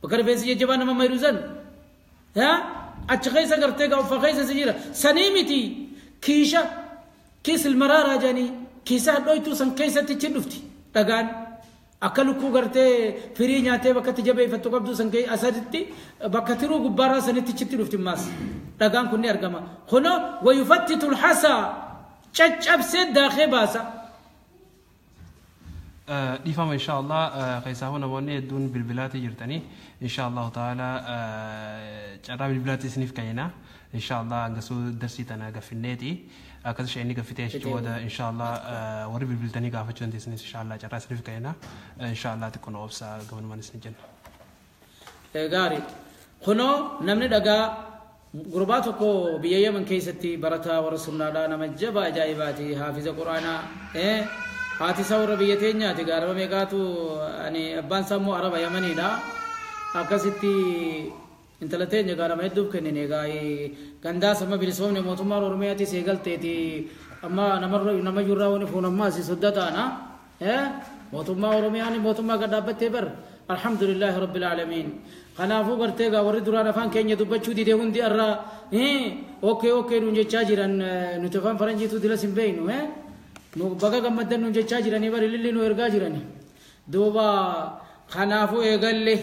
بكر بيسي جبان ما ميروزن ها اتخيسه غرتيغا وفخيسه سجيرا سنيمتي كيشا كيس المرارة جاني كيسا دويتو سن كيسه تچدفتي دغان اكلكو غرتي فري نياته بكت جبي فتو قبدو سن كي اسدتي بكترو غبارا سنتي چتدفتي ماس دغان كوني ارغما خنو ويفتت الحصى چچبسه داخه باسا ديفهم إن شاء الله قيساهون نموني دون بالبلاد جرتني إن شاء الله تعالى جرب بالبلاد سنيف كينا إن شاء الله قصو درسي تنا قفنيتي كذا شيء إني قفتي شو إن شاء الله وري بالبلدني قافة شو سنيف إن شاء الله جرب سنيف كينا إن شاء الله تكون أوبسا قبل ما نسجل. غاري خنو نمني دقا غرباتكو بيا من كيستي برتا ورسولنا لا نمجبا جايباتي حافظ القرآن إيه haati isaa warra biyya teenyaati gaaraba meeqaatu ani abbaan isaa immoo araba yamaniidha akkasitti intala teenya gaarama hedduuf kennine egaa gandaas amma bilisoomne mootummaan oromiyaatis eegalteeti amma nama yurraa wani fuun ammaas sodda taana mootummaa oromiyaan mootummaa gad dhaabbattee bar alhamdulillahi rabbil aalamiin kanaafuu gartee gaa warri duraan afaan keenya dubbachuu dide hundi irraa okkee okkee nuun jechaa jiran nuti afaan faranjiitu dilas hin beeynu baga gammaddan nuun jechaa jiranii bari lilli nu ergaa jirani duuba kanaafuu eegalle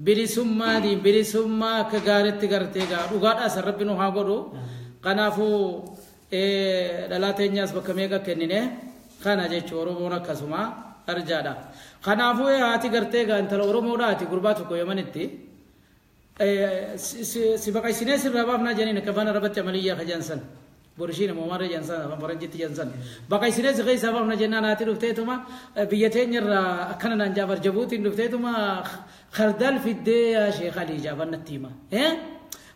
bilisummaadii bilisummaa akka gaaritti gartee gaa dhugaadhaa san rabbi nu haa godhu kanaafuu dhalaa teenyaas bakka meeqa kennine kana jechuu oromoon akkasuma arjaadha kanaafuu haati gartee gaa intala oromoodhaati gurbaa tokko yamanitti si baqaysinee sirraa baafnaa janiin akka afaan arabatti amaliyyaa kajansan برشين ممر جنسان فرنجت جنسان بقى سيرز غي سبب نجنا ناتي رفتيتما بيتين يرا كنا نجابر جبوتين رفتيتما خردل في الدي يا شيخ علي جابر نتيما إيه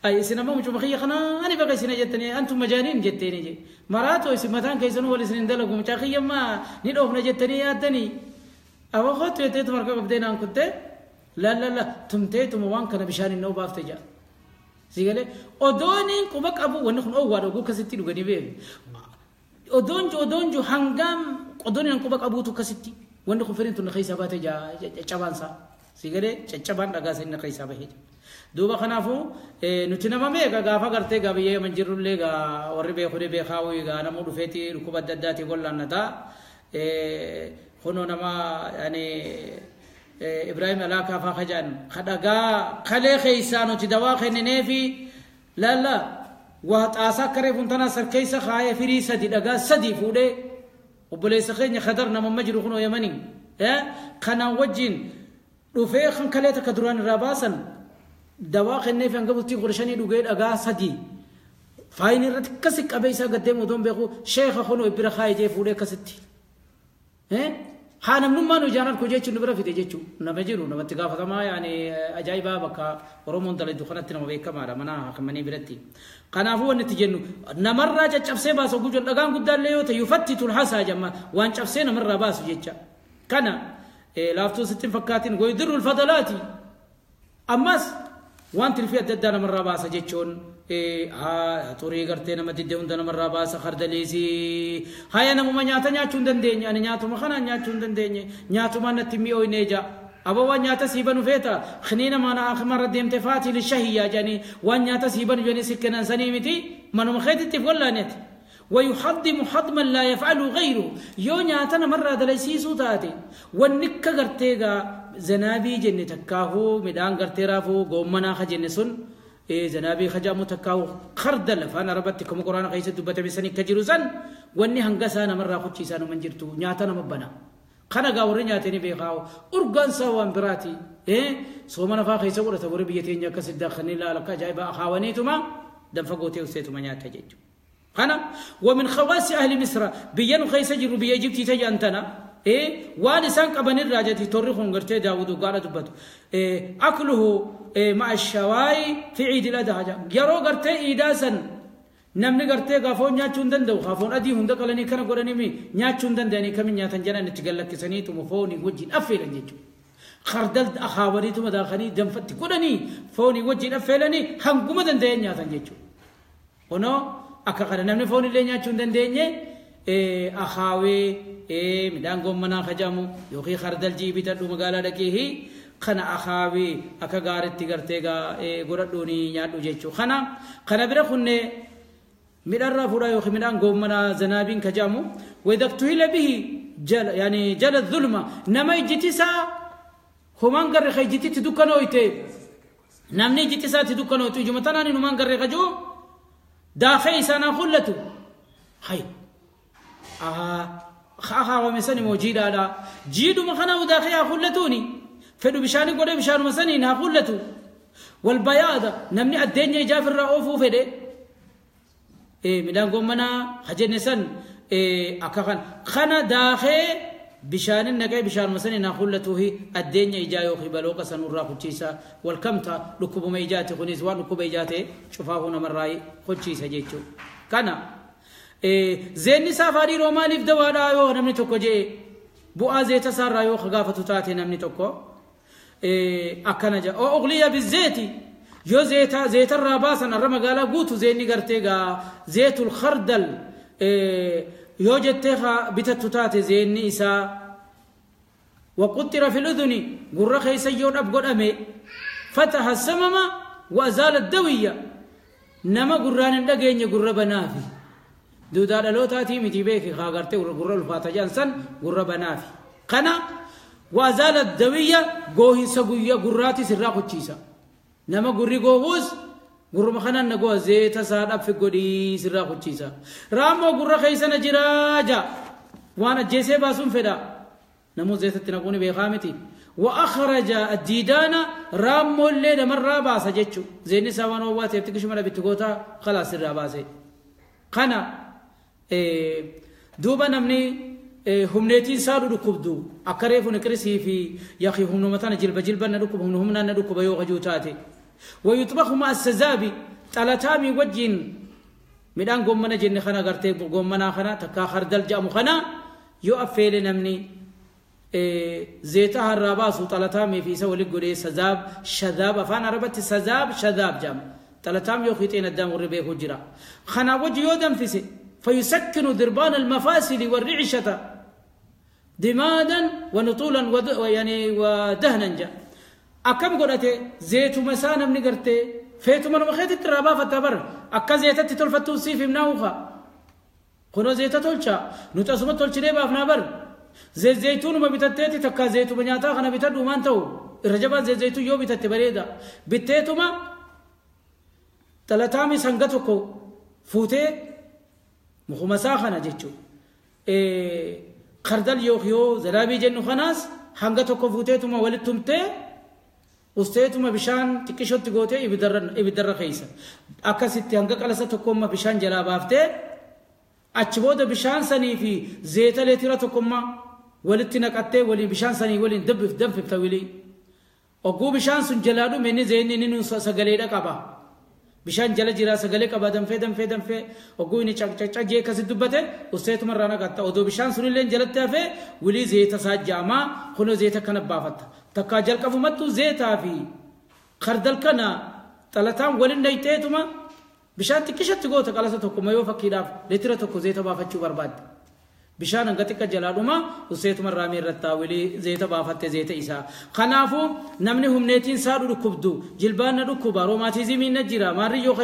أي سينما مش مخي خنا أنا بقى سينا جتني أنتم مجانين جتني جي مراتو سمتان كيسنو ولا سنين دلكم مش ما ندوف نجتني يا تني أو خط يتيت مركب بدينا أنكت لا لا لا تمتيتم وان كان بشان النوبة افتجا سيقولي أدونين كوبك أبو ونحن أول أبو كستي لغني بيه أدونجو هنغام أدونين كوبك أبو تو كستي ونحن فرين تنخي سبات جا جوانسا Si galee caccabaan dhagaa sinna keessaa bahee jira. Duuba kanaafuu nuti nama meeqa gaafa gartee gaa biyya yaman jirrullee gaa warri beekudee beekaa wayii gaa namuu dhufeeti dhukkuba adda addaatiin wallaannataa. Kunoo nama yani Ibrahim Alaakaa faa kajaan ka dhagaa kalee keessaa nuti dawaa kennineefi laalla waa xaasaa akka reefuun tanaa sarkeessa kaayee firii sadi dhagaa sadi fuudhee obboleessa keenya Khadar namamma jiru kunoo Yamanii kanaan wajjin dhufee kan kalee takka duraan irraa baasan dawaa kenneef hanga bultii 15 dhugee dhagaa sadi faayini irratti akkasi qabee isaa gaddeemu odoon beeku sheekha kunoo bira kaayee jee fuudhee akkasitti. Haa namnummaan ijaan arku jechuun nu bira fide jechuun nama jiru namatti gaafatamaa yaani ajaa'ibaa bakka Oromoon dalagdu kanatti nama beekamaadha mana hakamanii biratti. Kanaafuu wanni itti jennu namarraa caccabsee baasa gujoon dhagaan guddaallee yoo ta'e yufattitu hasaa jamma waan cabsee namarraa baasu jecha. Kana laaftuu sitti hin fakkaatin goydirru fadalaati. Ammas waan tilfii adda addaa namarraa baasa jechuun xurii gartee nama didde hunda namarraa baasa kardaliisii haya namuma nyaata nyaachuu hin dandeenye ani nyaatuma kanaan nyaachuu hin dandeenye nyaatumaan natti mi'ooyne ija aba waan nyaata sii banu feeta kiniina mana akimarra deemte faatii lishahiyyaa jedhanii waan nyaata sii banu jedhanii si kennan sanii miti manuma keetittiif wallaaneeti. ويحضم حضما لا يفعله غيره يو نياتنا مرة دلسيسو تاتي والنكا غرتيغا زنابي جنة تكاهو ميدان غرتي رافو غومنا خجنة سن زنابي خجامو تكاهو خردل فانا ربتكم قرآن قيسة دبتا بسني كجروزان واني هنغسانا مرة خدشيسانو من جرتو نياتنا مبنا خنا غاوري نياتني بيخاو أرغان سوان براتي سومنا فا خيسة ورثة وربيتين يكسد داخلني لا لك جايبا أخاوانيتما دنفقوتي وسيتما نياتا جيجو خنا ومن خواص أهل مصر بينو خيس جرو بيجيبتي تجانتنا وان سان قبن الراجتي تورخون غرتي داوود قال دبتو أكله مع الشواي في عيد الأضحى يرو غرتي إيداسن نمني غرتي غافون نياچون دندو غافون أدي هند قلني كان غورني مي نياچون دندني كم نياتن جنا نتغلك سنيتو مفوني وجين أفيلن جيجو خردل أخاوريتو مداخني دنفتي كودني فوني وجين أفيلني هنغوم دندن نياتن جيجو ونو akka kana namni foon illee nyaachuu hin dandeenye akaawee midhaan goommanaa kajamu yookiin khardal jii bitadhu magaalaa dhaqee kana akaawee akka gaaritti gartee godhadhuuni nyaadhu jechuu kana kana bira kunne midhaanirraa fuudhaa yookiin midhaan goommanaa zanaabiin kajamu wadaktuhila bihi jala yaani jala dhulma nama ijjitisaa homaan garre ka ijjititti dukkanooyte namni ijjitisaatti dukkanooyte ijuma tanaan humaan garre kajuu داخي سنة خلته هاي خاها ومسني موجيدا لا جيدو مخنا وداخي خلتوني فدو بشاني قد بشان مسني نا خلته والبياض نمني الدنيا جافر رؤوف فدي ميدان قمنا خجنسن أكخن خنا داخي بشان النجاي بشان مسني نا خلته الدنيا إجايو خبلوك سنورا خشيسا والكمتا لكوب ما إجاتي خنيز وان لكوب إجاتي شوفاه نمر خشيسا جيتشو كنا زين سافاري رومالي في دوارا يو نمني توكو جي بو أزيت سارا يو خقافة تاتي نمني توكو أكنا جا أو أغلية بالزيت يو زيتا زيت الراباسا الرما قالا قوتو زيني قرتيغا زيت الخردل يوجد تخا بتتوتات زين إسا وقطر في الأذن قرخ يسيون أبقر أمي فتح السمم وأزال الدوية نما قران لقين يقرب نافي دودار لوتاتي متي بيك خاغرتي قرر الفاتجان سن قرب نافي قنا وأزال الدوية قوهن سقوية قراتي سراق الشيسا نما قري قوهوز gurruma kanaan nagoo zeeta isaa dhabfe godhii sirraa kuchiisa. Raammoo gurra keessa na jiraa jaa waan ajjeesee baasuun fedha. Namuu zeetatti naquun beekaa miti. Wa akhraja addiidaana raammoo illee namarraa baasa jechu. Zeenni isaa waan ho'aa ta'eef xiqqishuma dhabitti goota khalaas sirraa baase. Kana duuba namni humneetiin isaa dhukkubdu akka reefu niqirisii fi yaaqii humnuma tana jilba jilba na dhukkuba humna humnaan na dhukkuba yoo hajuu taate. ويطبخ مع السزابي تلاتامي وجين ميدان غومنا جن خنا غرتي غومنا خنا تكا خردل جام خنا يو افيل نمني زيتها الرباس تلاتامي في سولي غوري سزاب شذاب فانا ربت سزاب شذاب جام تلاتام يو خيتين الدم وربي هجرا خنا وجه يودم في فيسكن دربان المفاصل والرعشة دمادا ونطولا يعني ودهنا جا. Akkam godhate zeetuma isaa namni gartee feetuma nama keetitti irraa baafatta bara akka zeetatti tolfattuuf siif himnaa ufa. Kunoo zeeta tolcha nuti asuma tolchinee baafnaa bara. Zeeyituunuma bitatteeti takka zeetuma nyaataa kana bitadhu maan ta'u irra jabaan zeeyituu yoo bitatte bareeda. Bitteetuma xalataamis hanga tokko fuutee mukuma isaa kana jechuudha. Kardal yoo zalaabii jennu kanaas hanga tokko fuuteetuma walitti tumtee usteetuma bishaan xiqqishotti gootee ibiddarra keessa. Akkasitti hanga qalasa tokkomma bishaan jalaa baaftee achi booda bishaan sanii fi zeeta leetira tokkomma walitti naqattee waliin bishaan sanii waliin danfifta wilii. Ogguu bishaan sun jalaa dhume inni zeenni inni sagaleedha qaba. Bishaan jala jira sagalee qaba danfee danfee danfee ogguu inni caccajee akkasitti dubbate usteetuma irraa naqatta. Odoo bishaan sunillee jalatti hafee wilii zeeta isaa jaamaa kunoo zeeta kana baafatta. Takkaa jalqabumattuu zeetaa fi kardal kana xalataan waliin dhayxeetuma bishaan xiqqishatti goota qalasa tokko yoo fakkiidhaaf leetira tokko zeeta baafachuu barbaadde. Bishaan hanga xiqqa jalaa dhuma usteetuma irraa miirrattaa wilii zeeta baafatte zeeta isaa. Kanaafuu namni humneetiin isaa dhukkubdu jilbaan na dhukkuba roomaatizimiin na jira maarri yoo